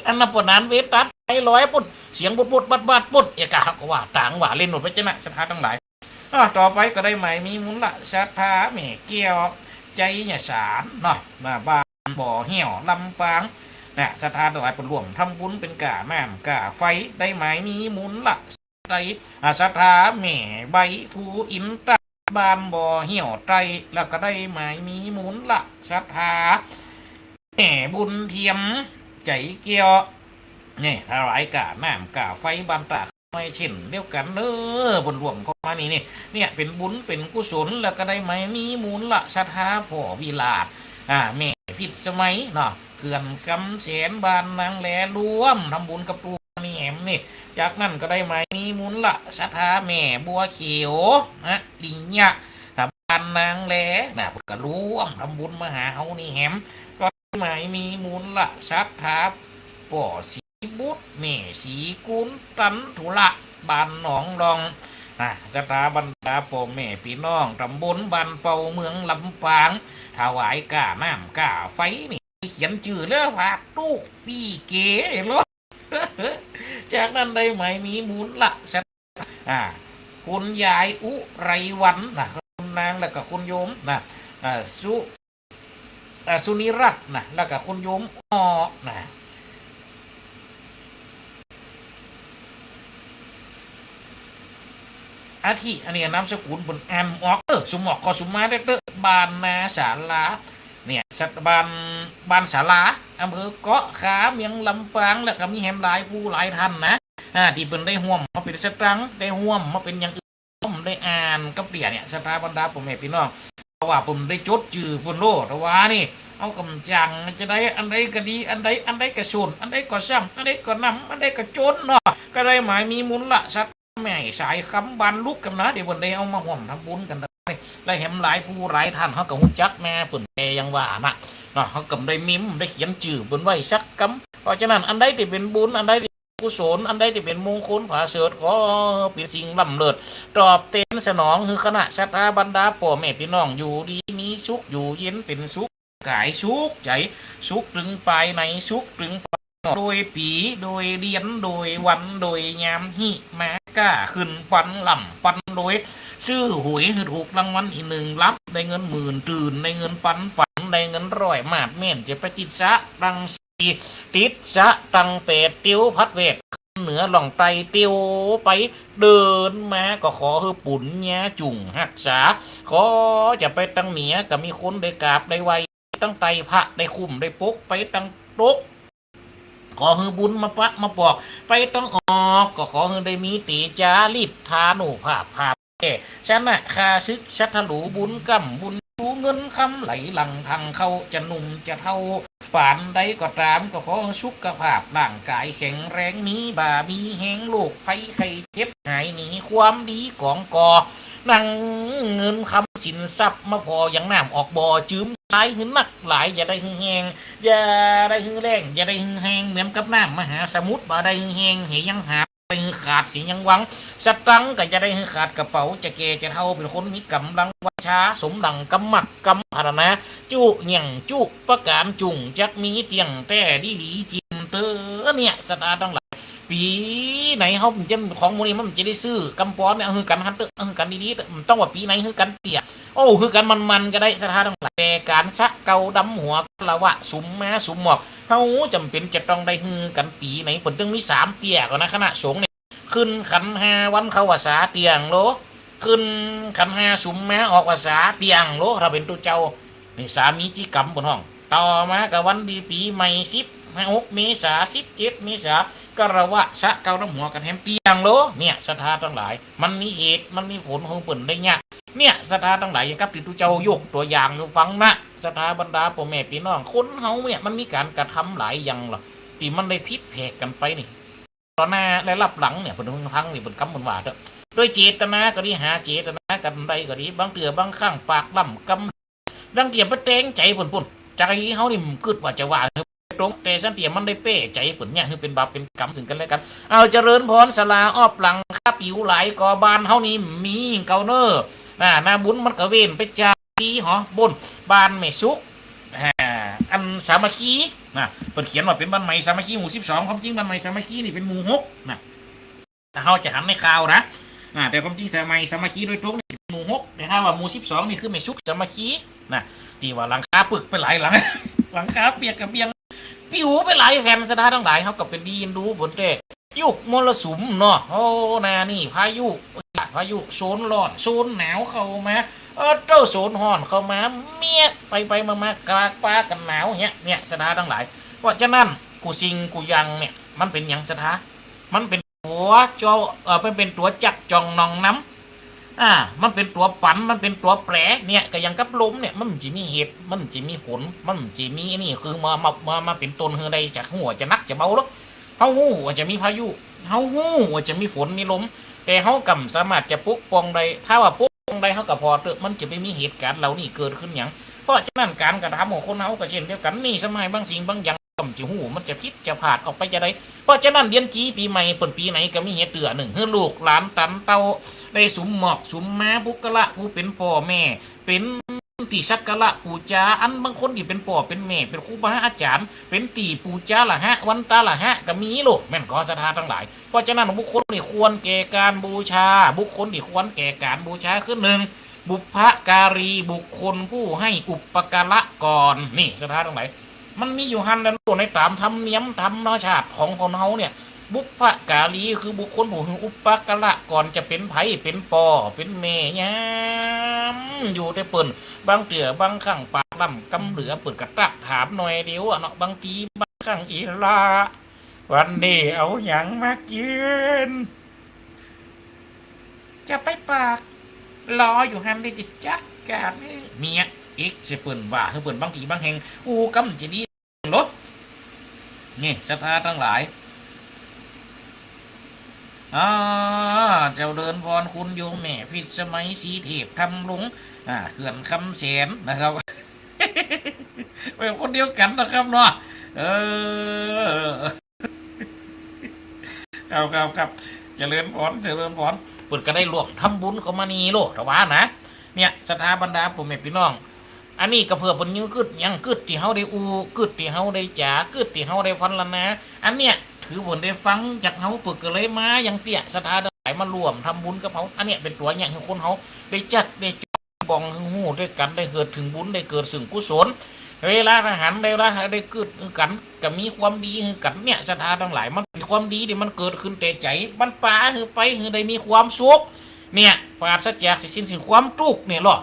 อันนั้นปะนานเวรตามไปลอยปุ้น เสียงบุดๆ บัดๆ ปุ้น เอะกะ เฮาก็ว่าตางว่าเล่นหมดไปจ้ะนะ ศรัทธาตังหลาย อ่ะ ต่อไปก็ได้หมายมีมูลละศรัทธาแม่แก้ว ไชยสารเนาะ นะ บ้านบ่อเหี่ยว ลำปาง นะ ศรัทธาตังหลายเปิ้นร่วมทำบุญเป๋นก้าน้ำก้าไฟ ได้หมายมีมูลละศรัทธา อ่ะ ศรัทธาแม่ใบ ภูอินทร์ใต้ บ้านบ่อเหี่ยวใต้ แล้วก็ได้หมายมีมูลละศรัทธาแม่บุญเทียม ไชยแก้ว นี่ ถวายก้าน้ำก้าไฟบ้านต้าข้าวน้อยเช่นเดียวกั๋นเน้อ เปิ้นร่วมเข้ามานี่ นี่ เนี่ย เป๋นบุญเป๋นกุศล แล้วก็ได้หมายมีมูลละศรัทธาพ่อวิราช อ่า แม่พิษสมัยเนาะ เขื่อนคำแสน บ้านนางแล ร่วมทำบุญกับตุ๊กนี่แหมนี่ จากนั้นก็ได้หมายมีมูลละศรัทธาแม่บัวเขียว อริยะ บ้านนางแล นะ เปิ้นก็ร่วมทำบุญมาหาเฮานี่แหม ก็ได้หมายมีมูลละศรัทธาป้อศรีบุตร แม่ศรีกุล ตันธุระ บ้านหนองลอง นะ ศรัทธาบรรดาป้อแม่พี่น้อง ตำบลบ้านเป่า เมืองลำปาง ถวายก้าน้ำก้าไฟนี่ เขียนจื้อแล้ว ฝากตุ๊กปี้เก๋เนาะ จากนั้นได้หมายมีมูลละศรัทธา อ่า คุณยายอุไรวรรณนะ คุณนางแล้วก็คุณโยมนะ อ่า สุ อ่า สุนิรัตน์นะ แล้วก็คุณโยมอ้อนะ อาทิ อันนี้นามสกุลเปิ้นอ่านบ่ออก เออ สุมออกขอสุมมาเต๊อะ บ้านนาศาลา เนี่ย สัตว์บ้าน บ้านศาลา อำเภอเกาะคา เมืองลำปาง แล้วก็มีแหมหลายผู้หลายต้านนะ อ่า ตี้เปิ้นได้ฮ่วมมาเป๋นสตางค์ ได้ฮ่วมมาเป๋นอย่างอื่น ผมได้อ่านกับเดี่ยเนี่ย ศรัทธาบรรดาป้อแม่พี่น้อง ราะว่าเปิ้นได้จดจื้อเปิ้นโลด แต่ว่านี่ เฮาก่ำจั้งจะได้ อันใดก็ดี อันใด อันใดก็สูน อันใดก็ซ้ำ อันใดก็นำ อันใดก็จ๋นเนาะ ก็ได้หมายมีมูลสัตย์ แม่สายคำบานลุกกั๋นนะ ตี้เปิ้นได้เอามาฮ่วมทำบุญกั๋นได้ และแหมหลายผู้หลายต้าน เฮาก็ฮู้จักแน่ เปิ้นแก่ยังว่านะ เนาะ เฮาก็ได้เมม ได้เขียนจื้อเปิ้นไว้สักกำ เพราะฉะนั้น อันใดตี้เป๋นบุญ อันใดตี้กุศล อันใดตี้เป๋นมงคลผาเสริฐ ขอเป๋นสิ่งล้ำเลิศ ตอบแตนสนองหื้อคณะศรัทธาบรรดาป้อแม่ปี้น้อง อยู่ดีมีสุข อยู่เย็นเป๋นสุข ก๋ายสุขใจ๋ สุขตึงปายใน สุขตึงปายนอก โดยปี๋ โดยเดือน โดยวัน โดยยาม หิมาก้าขึ้นปันล่ำปันรวย ซื้อหวยหื้อถูกรางวัลตี้นึ่ง หลับได้เงินหมื่น ตื่นได้เงินปันฝัน ได้เงินร้อย มาดแม่นจะไปติดสะตัง ติดสะตังแปดเตียว พัดแวดเหนือล่องใต้เตียวไป เดินมาก็ขอหื้อปุญญาจุ่งฮักษา ขอจะไปตังเหนือก็มีคนได้กราบได้ไหว้ ตังใต้พระได้คุ้มได้ปก ไปตังตก ขอหื้อบุญมาปะมาปอก ไปตังออกก็ขอหื้อได้มีเตจาฤทธานุภาพ ภาพ แก่ชนะข้าศึก ศัตรูบุญก้ำบุญชู เงินคำไหลหลั่งทังเข้า จะหนุ่มจะเฒ่าปานใดก็ต๋าม ก็ขอสุขภาพร่างก๋ายแข็งแรง มีบ่ามีแฮง โรคภัยไข้เจ็บหายหนี ความดีกองก่อ นั่งเงินคำสินทรัพย์มาผ่ออย่างน้ำออกบ่อ จืมสายหื้อนักหลาย อย่าได้หื้อแห้ง อย่าได้หื้อแล้ง อย่าได้หื้อแห้ง เหมือนกับน้ำมหาสมุทร บ่ได้หื้อแห้ง เหยังหา ได้หื้อขาด เสียยังหวัง สตังค์ก็จะได้หื้อขาดกระเป๋า จะแก่จะเฒ่าเป๋นคนมีก๋ำลังวังชา สมดั่งกำมักกำปรารถนา จุแหย่งจุประก๋านจุ่ง จักมีเตี้ยงแต๊ดีหลีจิ่มเต๊อะ เนี่ย ศรัทธาตังหลาย ปี๋ไหนเฮาจะ ของหมู่นี้มันจะได้ซื้อ กำปอนเนี่ย เอาหื้อกั๋นหั้นเต๊อะ เอาหื้อกั๋นดีๆ เต๊อะ บ่ต้องว่าปี๋ไหนหื้อกั๋นเตี้ย โอ้ หื้อกั๋นมันๆ ก็ได้ ศรัทธาตังหลาย แต่ก๋านสะเกาดำหัว คารวะสุมม้าสุมหมอก เฮาจ๋ำเป๋นจะต้องได้หื้อกั๋นปี๋ไหน เปิ้นตึงมีสามเตี้ยก่อนะ คณะสงฆ์เนี่ย ขึ้นขันห้าวันเข้าพรรษาเตี้ยงโล ขึ้นขันห้าสุมม้าออกพรรษาเตี้ยงโล ถ้าเป๋นตุ๊เจ้า นี่สามีจิกรรมเปิ้นฮ้อง ต่อมาก็วันดีปี๋ใหม่ สิบหกเมษา สิบเจ็ดเมษา คารวะสะเกาดำหัวกั๋นแหมเตี้ยงโล เนี่ย ศรัทธาตังหลาย มันมีเหตุ มันมีผลของเปิ้นได้เนี่ย เนี่ย ศรัทธาตังหลาย อย่างกับตี้ตุ๊เจ้ายกตั๋วอย่างหื้อฟังนะ ศรัทธาบรรดาป้อแม่ปี้น้อง คนเฮาเนี่ยมันมีก๋านกระทำหลายอย่างล่ะ ตี้มันได้ผิดแผกกั๋นไปนี่ ต่อหน้าและลับหลังเนี่ย เปิ้นฟังนี่ เปิ้นกำเปิ้นว่าเต๊อะ โดยเจตนาก็ดี หาเจตนากั๋นใดก็ดี บางเตื้อบางครั้งปากล่ำกำ บางเตื้อไปแตงใจ๋เปิ้นปุ้น ใจ๋เฮานี่กึ๊ดว่าจะว่าหื้อตรง แต่สันเตื้อมันได้แป้ใจ๋เปิ้นเนี่ย หื้อเป๋นบาปเป๋นกรรมซึ่งกั๋นและกั๋น เอาเจริญพร ศาลาออบหลังคาปิวหลายก่อ บ้านเฮานี่มีเก่าเน่อ อ่า หน้าบุญมันก็เว้นไปจากปี๋หอ บุญบ้านแม่สุข อ่า อันสามัคคีนะ เปิ้นเขียนว่าเป๋นบ้านใหม่สามัคคีหมู่สิบสอง ความจริงบ้านใหม่สามัคคีนี่เป๋นหมู่หกนะ ถ้าเฮาจะหันในข่าวนะ อ่า แต่ความจริงสามัยสามัคคีโดยตรงนี่เป๋นหมู่หก แต่ถ้าว่าหมู่สิบสองนี่คือแม่สุขสามัคคีนะ ตี้ว่าหลังคาปึกไปหลายหลัง หลังคาเปียกกระเบียงปิวไปหลายแผ่น ศรัทธาตังหลาย เฮาก็เป๋นดีเอ็นดูเปิ้นแต๊ ยุคมรสุมเนาะ โอ้ หน้านี่พายุ พายุโซนร้อน โซนหนาวเข้ามา เออ เต้าโซนฮ้อนเข้ามา เมี้ย ไปไปมามา กลางปากั๋นหนาวเนี่ย เนี่ย ศรัทธาตังหลาย เพราะฉะนั้น กู้สิ่งกู้อย่างเนี่ย มันเป๋นหยัง ศรัทธา มันเป๋นตั๋วเจาะ เอ่อ มันเป๋นตั๋วจักจ่องหน่องนำ อ่า มันเป๋นตั๋วปั่น มันเป๋นตั๋วแปร เนี่ย ก็อย่างกับลมเนี่ย มันจะมีเหตุ มันจะมีผล มันจะมีอันนี้ คือมา มา มา มาเป๋นต้นหื้อได้ จะฮู้ว่าจะหนักจะเบาหรอก เฮาฮู้ว่าจะมีพายุ เฮาฮู้ว่าจะมีฝนมีลม แต่เฮาก่ำสามารถจะปกป้องได้ ถ้าว่าปกป้องได้ เฮาก็ผ่อเต๊อะ มันจะบ่มีเหตุก๋ารณ์เหล่านี้เกิดขึ้นหยัง เพราะฉะนั้นก๋านกระทำของคนเฮาก็เช่นเดียวกั๋น นี่สมัยบางสิ่งบางอย่าง ก่ำจะฮู้ มันจะผิดจะพลาดออกไปจะใด เพราะฉะนั้นเดือนจี๋ปี๋ใหม่เปิ้นปี๋ไหนก็มีเหตุเตื้อนึ่ง หื้อลูกหลานตันเต้าได้สุมหมอกสุมม้า บุคคละผู้เป๋นป้อแม่ เป๋นตี้สักการะปู๋จา อันบางคนตี้เป๋นป้อเป๋นแม่ เป๋นครูบาอาจ๋ารย์ เป๋นตี้ปู๋จาละหะ วันตาละหะ ก็มีโลด แม่นก่อ ศรัทธาตังหลาย เพราะฉะนั้นบุคคลตี้ควรแก่ก๋านบูชา บุคคลตี้ควรแก่ก๋านบูชาคือนึ่ง บุพการี บุคคลผู้ให้อุปการะก่อน นี่ ศรัทธาตังหลาย มันมีอยู่หั้นแหละ ในต๋ามธรรมเนียมธรรมชาติของคนเฮาเนี่ย บุพการี คือบุคคลผู้หื้ออุปการะก่อน จะเป๋นใผ เป๋นป้อ เป๋นแม่ ยามอยู่แต่เปิ้น บางเตื้อบางครั้งปากล่ำกำเหลือ เปิ้นก็ตรัสถามหน่อยเดียวอะเนาะ บางทีบางครั้ง อีหล้า วันนี้เอาหยังมากิ๋น จะไปปาก รออยู่หั้นได้จะจัด กาศนี่ เนี่ย เอกเสียเปิ้นว่าหื้อเปิ้นบางตี้บางแห่ง อู้ กำจะดี โล นี่ศรัทธาตังหลาย อ่า เจริญพรคุณโยมแม่พิสมัย ศรีเทพธรรมรงค์ อ่า เขื่อนคำแสนนะครับ เป็นคนเดียวกั๋นนะครับเนาะ เออ ครับ ครับ ครับ เจริญพร เจริญพร เปิ้นก็ได้ร่วมทำบุญเข้ามานี่โล แต่ว่านะ เนี่ย ศรัทธาบรรดาป้อแม่ปี้น้อง อันนี้ก็เปื้อเปิ้นยังกึ๊ด ยังกึ๊ดตี้เฮาได้อู้ กึ๊ดตี้เฮาได้จ๋า กึ๊ดตี้เฮาได้พรรณนา อันเนี้ย ถือเปิ้นได้ฟังจากเฮา เปิ้นก็เลยมายังเตี้ย ศรัทธาตังหลายมาร่วมทำบุญกับเฮา อันเนี้ยเป๋นตั๋วอย่างหื้อคนเฮาได้จักได้จ้อง บ่องหื้อฮู้ด้วยกั๋น ได้เกิดเถิงบุญ ได้เกิดเถิงกุศล เวลาอาหาร เวลาได้กึ๊ดหื้อกั๋น ก็มีความดีหื้อกั๋น เนี่ย ศรัทธาตังหลาย มันเป๋นความดีตี้มันเกิดขึ้นแต่ใจ๋ มันปาหื้อไป หื้อได้มีความสุข เนี่ย ปราศจากสิ่งสิ้นสิ่งความตุ๊กข์เนี่ยลอ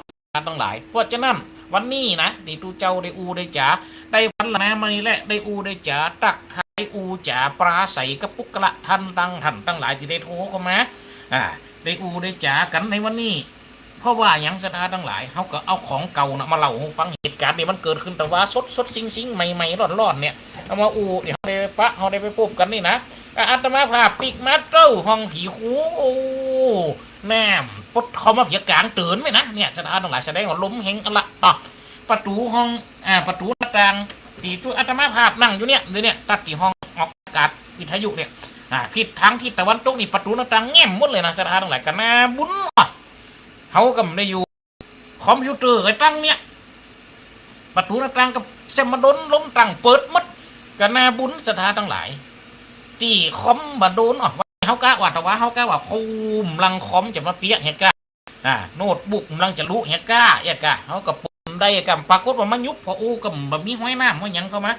ตังหลาย เพราะฉะนั้น วันนี้นะ ตี้ตุ๊เจ้าได้อู้ได้จ๋า ได้พรรณนามานี่แหละ ได้อู้ได้จ๋า ตักทายอู้จ๋า ปราศรัยกับปุคคละต้านตัง ต้านตังหลายตี้ได้โทรเข้ามา อ่า ได้อู้ได้จ๋ากั๋นในวันนี้ เพราะว่าหยัง ศรัทธาตังหลาย เฮาก็เอาของเก่าน่ะมาเล่าหื้อฟัง เหตุก๋ารณ์ตี้มันเกิดขึ้นแต่ว่าสดๆ ซิ่งๆ ใหม่ๆ ร้อนๆ เนี่ย เอามาอู้ ตี้เฮาได้ปะ เฮาได้ไปปบกั๋นนี่นะ อ่ะ อาตมาภาพปิ๊กมาเต้าห้องผีฮู โอ้ น้ำปดเข้ามาเผียก๋างเติ๋นไหมนะ เนี่ย ศรัทธาตังหลาย แสดงว่าลมแฮงอันละ ต่อ ประตู๋ห้อง อ่า ประตู๋หน้าต่าง ตี้ตุ๊อาตมาภาพนั่งอยู่เนี่ย เดี๋ยวเนี่ย ตั๊ดตี้ห้องออกอากาศวิทยุเนี่ย อ่า ทิศทางทิศตะวันตกนี่ ประตู๋หน้าต่างแง้มหมดเลยนะ ศรัทธาตังหลาย ก็น่าบุญอ่ะ เฮาก็บ่ได้อยู่ คอมพิวเตอร์ก็ตั้งเนี่ย ประตู๋หน้าต่างก็แซมมาดน ลมตั้งเปิดหมด ก็น่าบุญ ศรัทธาตังหลาย ตี้คอมบ่ดน อ้อ เฮากะว่า แต่ว่าเฮากะว่า คอม กำลังคอมจะมาเปียะเหียก้า อ่า โน้ตบุ๊กกำลังจะลุเหียก้า เหียก้า เฮาก็ปนได้ก้า ปรากฏว่ามายุบผ่ออู้ ก็บ่มีห้อยน้ำห้อยหยังเข้ามา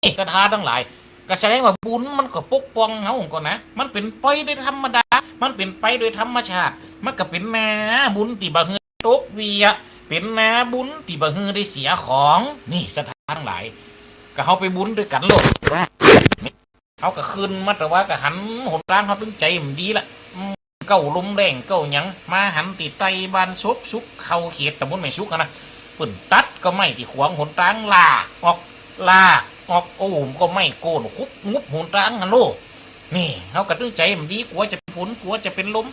นี่ ศรัทธาตังหลาย ก็แสดงว่าบุญมันก็ปกป้องเฮาก่อนะ มันเป๋นไปโดยธรรมดา มันเป๋นไปโดยธรรมชาติ มันก็เป๋นนาบุญตี้บ่หื้อตกเวีย เป๋นนาบุญตี้บ่หื้อได้เสียของ นี่ ศรัทธาตังหลาย ก็เฮาไปบุญตวยกั๋นโลด เฮาก็ขึ้นมา แต่ว่าก็หันหนตาง เฮาตึงใจ๋บ่ดีละ อืม เก๊าลมแล้งเก๊าหยัง มาหันตี้ใต้บ้านศพสุข เข้าเขตตำบลแม่สุขหั้นนะ เปิ้นตัดก้อไม้ตี้ขวางหนตาง ลากออก ลากออก โอ้ ก้อไม้โก้นคุบงุบหนตางหั้นโล นี่ เฮาก็ตึงใจ๋บ่ดี กั๋วจะเป๋นฝน กั๋วจะเป๋นลม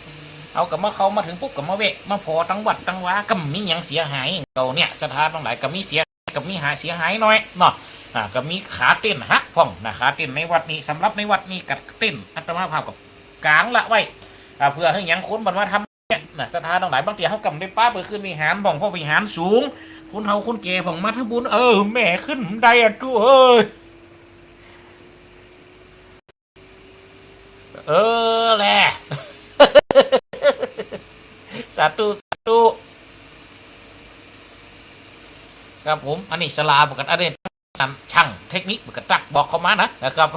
เฮาก็มาเข้ามาเถิงปุ๊บ ก็มาแวะ มาผ่อตังวัดตังวา ก็บ่มีหยังเสียหาย เก่าเนี่ย ศรัทธาตังหลาย ก็มีเสีย ก็มีหายเสียหายหน้อยเนาะ อ่า ก็มีขาเต้นหักพ่องนะ ขาเต้นในวัดนี้ สำหรับในวัดนี้ก็เต้น อาตมาภาพก็ก๋างละไว้ อ่า เปื้อหื้อหยังคนบ่มาทำเนี่ยนะ ศรัทธาตังหลาย บางเตื้อเฮาก็บ่ได้ปาไปขึ้นวิหารพ่อง เพราะวิหารสูง คนเฒ่าคนแก่พ่องมาทำบุญ เออ แม่ขึ้นบ่ได้อะตุ๊เอ้ย เออแหละ สาธุ สาธุ ครับผม อันนี้ศาลาเปิ้นก็ อันนี้ ช่างเทคนิคเปิ้นก็ตั๊กบอกเข้ามานะ นะครับ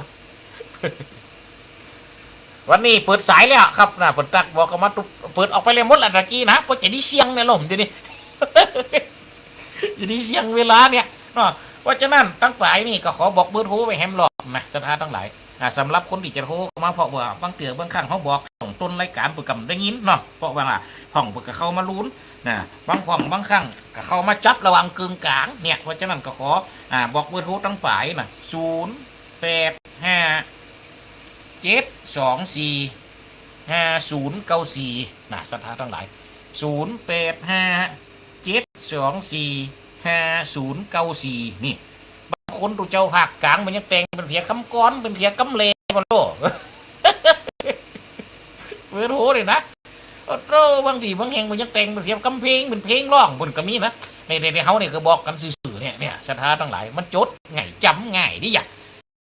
วันนี้เปิดสายแล้วครับนะ เปิ้นตั๊กบอกเข้ามาตุ๊บ เปิดออกไปแล้วหมดละตะกี้นะ เพราะจะได้เสียงในลมทีนี้ จะได้เสียงเวลาเนี่ยเนาะ เพราะฉะนั้นตังป๋ายนี่ก็ขอบอกเบอร์โทรไว้แหมรอบนะ ศรัทธาตังหลาย อ่า สำหรับคนตี้จะโทรเข้ามา เพราะว่าบางเตื้อบางครั้งเฮาบอกช่องต้นรายก๋านเปิ้นก็บ่ได้ยินเนาะ เพราะว่าพ่องเปิ้นก็เข้ามาลูนนะ บางพ่องบางครั้งก็เข้ามาจับระหว่างเกิ่งก๋างเนี่ย เพราะฉะนั้นก็ขอ อ่า บอกเบอร์โทรตังป๋ายนะ ศูนย์แปดห้าเจ็ดสองสี่ห้าศูนย์เก้าสี่ นะ ศรัทธาตังหลาย ศูนย์แปดห้าเจ็ดสองสี่ห้าศูนย์เก้าสี่ นี่ บางคนตุ๊เจ้าภาคก๋างมันยังแต่งเป๋นเผียกำกร เป๋นเผียกำแลบ่โล เบอร์โทรนี่นะ โอ้โธ่ บางตี้บางแห่งมันยังแต่งเป๋นเผียกำเพลง เป๋นเพลงร้องเปิ้นก็มีนะ ใน ใน ในเฮานี่ก็บอกกั๋นซื่อๆ เนี่ย เนี่ย ศรัทธาตังหลาย มันจดง่าย จ๋ำง่ายดีอะ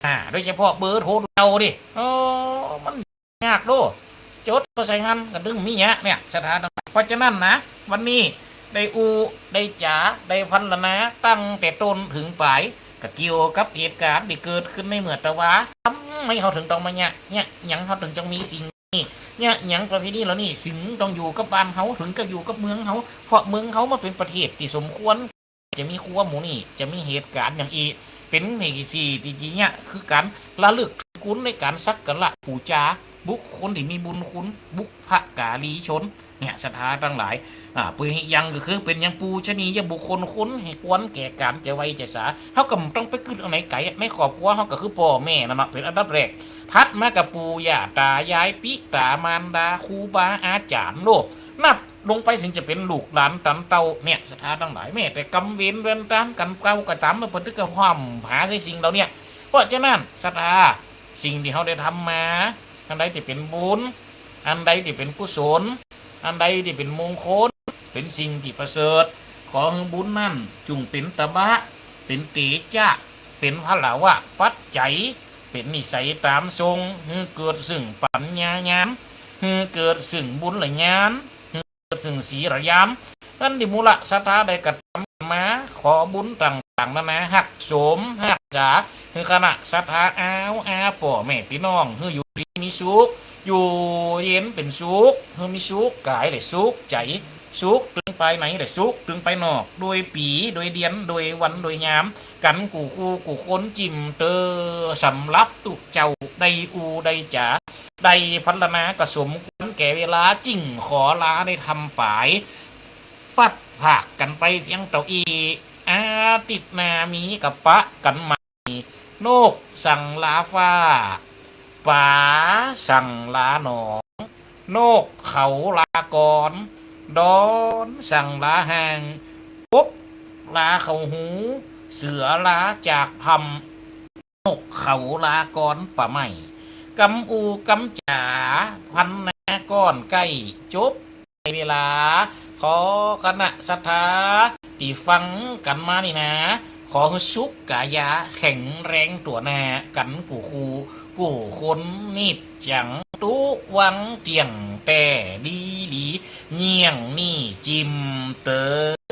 อ่า โดยเฉพาะเบอร์โทรเฮานี่ โอ้ มันยากโล จดเข้าใส่หั้นก็ตึงมีเยียะเนี่ย ศรัทธาตังหลาย เพราะฉะนั้นนะ วันนี้ได้อู้ได้จ๋า ได้พรรณนาตั้งแต่ต้นเถิงป๋าย ก็เกี่ยวกับเหตุก๋ารณ์ตี้เกิดขึ้นในเมื่อตะวา ทำไมเฮาเถิงต้องมาเยียะ เยียะหยังเฮาเถิงจักมีสิ่งนี้ เยียะหยังประเพณีเหล่านี้เถิงต้องอยู่กับบ้านเฮา เถิงกับอยู่กับเมืองเฮา เพราะเมืองเฮามันเป๋นประเทศตี้สมควร จะมีครัวหมู่นี้ จะมีเหตุก๋ารณ์อย่างอี้ เป๋นเหตุตี้ตี้เยียะคือก๋านระลึกถึงคุณในก๋านสักการะปู๋จาบุคคลตี้มีบุญคุณ บุพการีชน เนี่ย ศรัทธาตังหลาย อ่า ปุยยังก็คือเป๋นยังปูชนียบุคคล คนหื้อควรแก่ก๋านจะไหว้จะสา เฮาก็บ่ต้องไปกึ๊ดอันไหนไก๋ ในครอบครัวเฮาก็คือป้อแม่นั่นเนาะ เป๋นอันดับแรก ถัดมาก็ปู่ย่าต๋ายาย ปิต๋ามารดา ครูบาอาจ๋ารย์ โลก นับลงไปเถิงจะเป๋นลูกหลานตันเต้า เนี่ย ศรัทธาตังหลาย แม้แต่กรรมเวรเวรตานกั๋นเก่าก็ต๋าม เปิ้นก็ห้ามหาในสิ่งเหล่าเนี้ย เพราะฉะนั้น ศรัทธา สิ่งตี้เฮาได้ทำมา อันใดตี้เป๋นบุญ อันใดตี้เป๋นกุศล อันใดตี้เป๋นมงคล เป๋นสิ่งตี้ประเสริฐ ขอหื้อบุญนั้นจุ่งเป๋นตบะ เป๋นเตจะ เป๋นพละวะปัจจัย เป๋นนิสัยต๋ามส่ง หื้อเกิดซึ่งปัญญาญาณ หื้อเกิดซึ่งบุญญาณ หื้อเกิดซึ่งศีลญาณ อันตี้หมู่ละศรัทธาได้กระทำมา ขอบุญต่างๆ นานา ฮักสมฮักษา หื้อคณะศรัทธา อ้าวอาป้อแม่ปี้น้อง หื้ออยู่ดีมีสุข อยู่เย็นเป๋นสุข หื้อมีสุขก๋ายและสุขใจ๋ สุขตึงภายในและสุขตึงภายนอก โดยปี๋ โดยเดือน โดยวัน โดยยาม กั๋นกู้คู่กู้คน จิ่มเตอ สำหรับตุ๊เจ้า ได้อู้ได้จ๋า ได้พรรณนาก็สมควรแก่เวลา จึ่งขอลาได้ทำป๋าย ปัดผากกั๋นไปเพียงเต้าอี้ อาทิตย์หน้ามีก็ปะกั๋นใหม่ นกสั่งลาฟ้า ป๋าสั่งลาหนอง นกเขาลากร ดอนสั่งลาห้าง กบลาเข้าฮู เสือลาจากถ้ำ นกเขาลากรป่าไม้ กำอู้กำจ๋า พรรณนาก่อนใก้จบเวลา ขอคณะศรัทธาตี้ฟังกั๋นมานี่นา ขอหื้อสุขก๋ายา แข็งแรงตั๋วหน้ากั๋นกู้คู่กู้คน นิจจัง ตุ๊วัง เตี้ยงแต๊ดีหลี เยี่ยงนี้จิ่มเตอ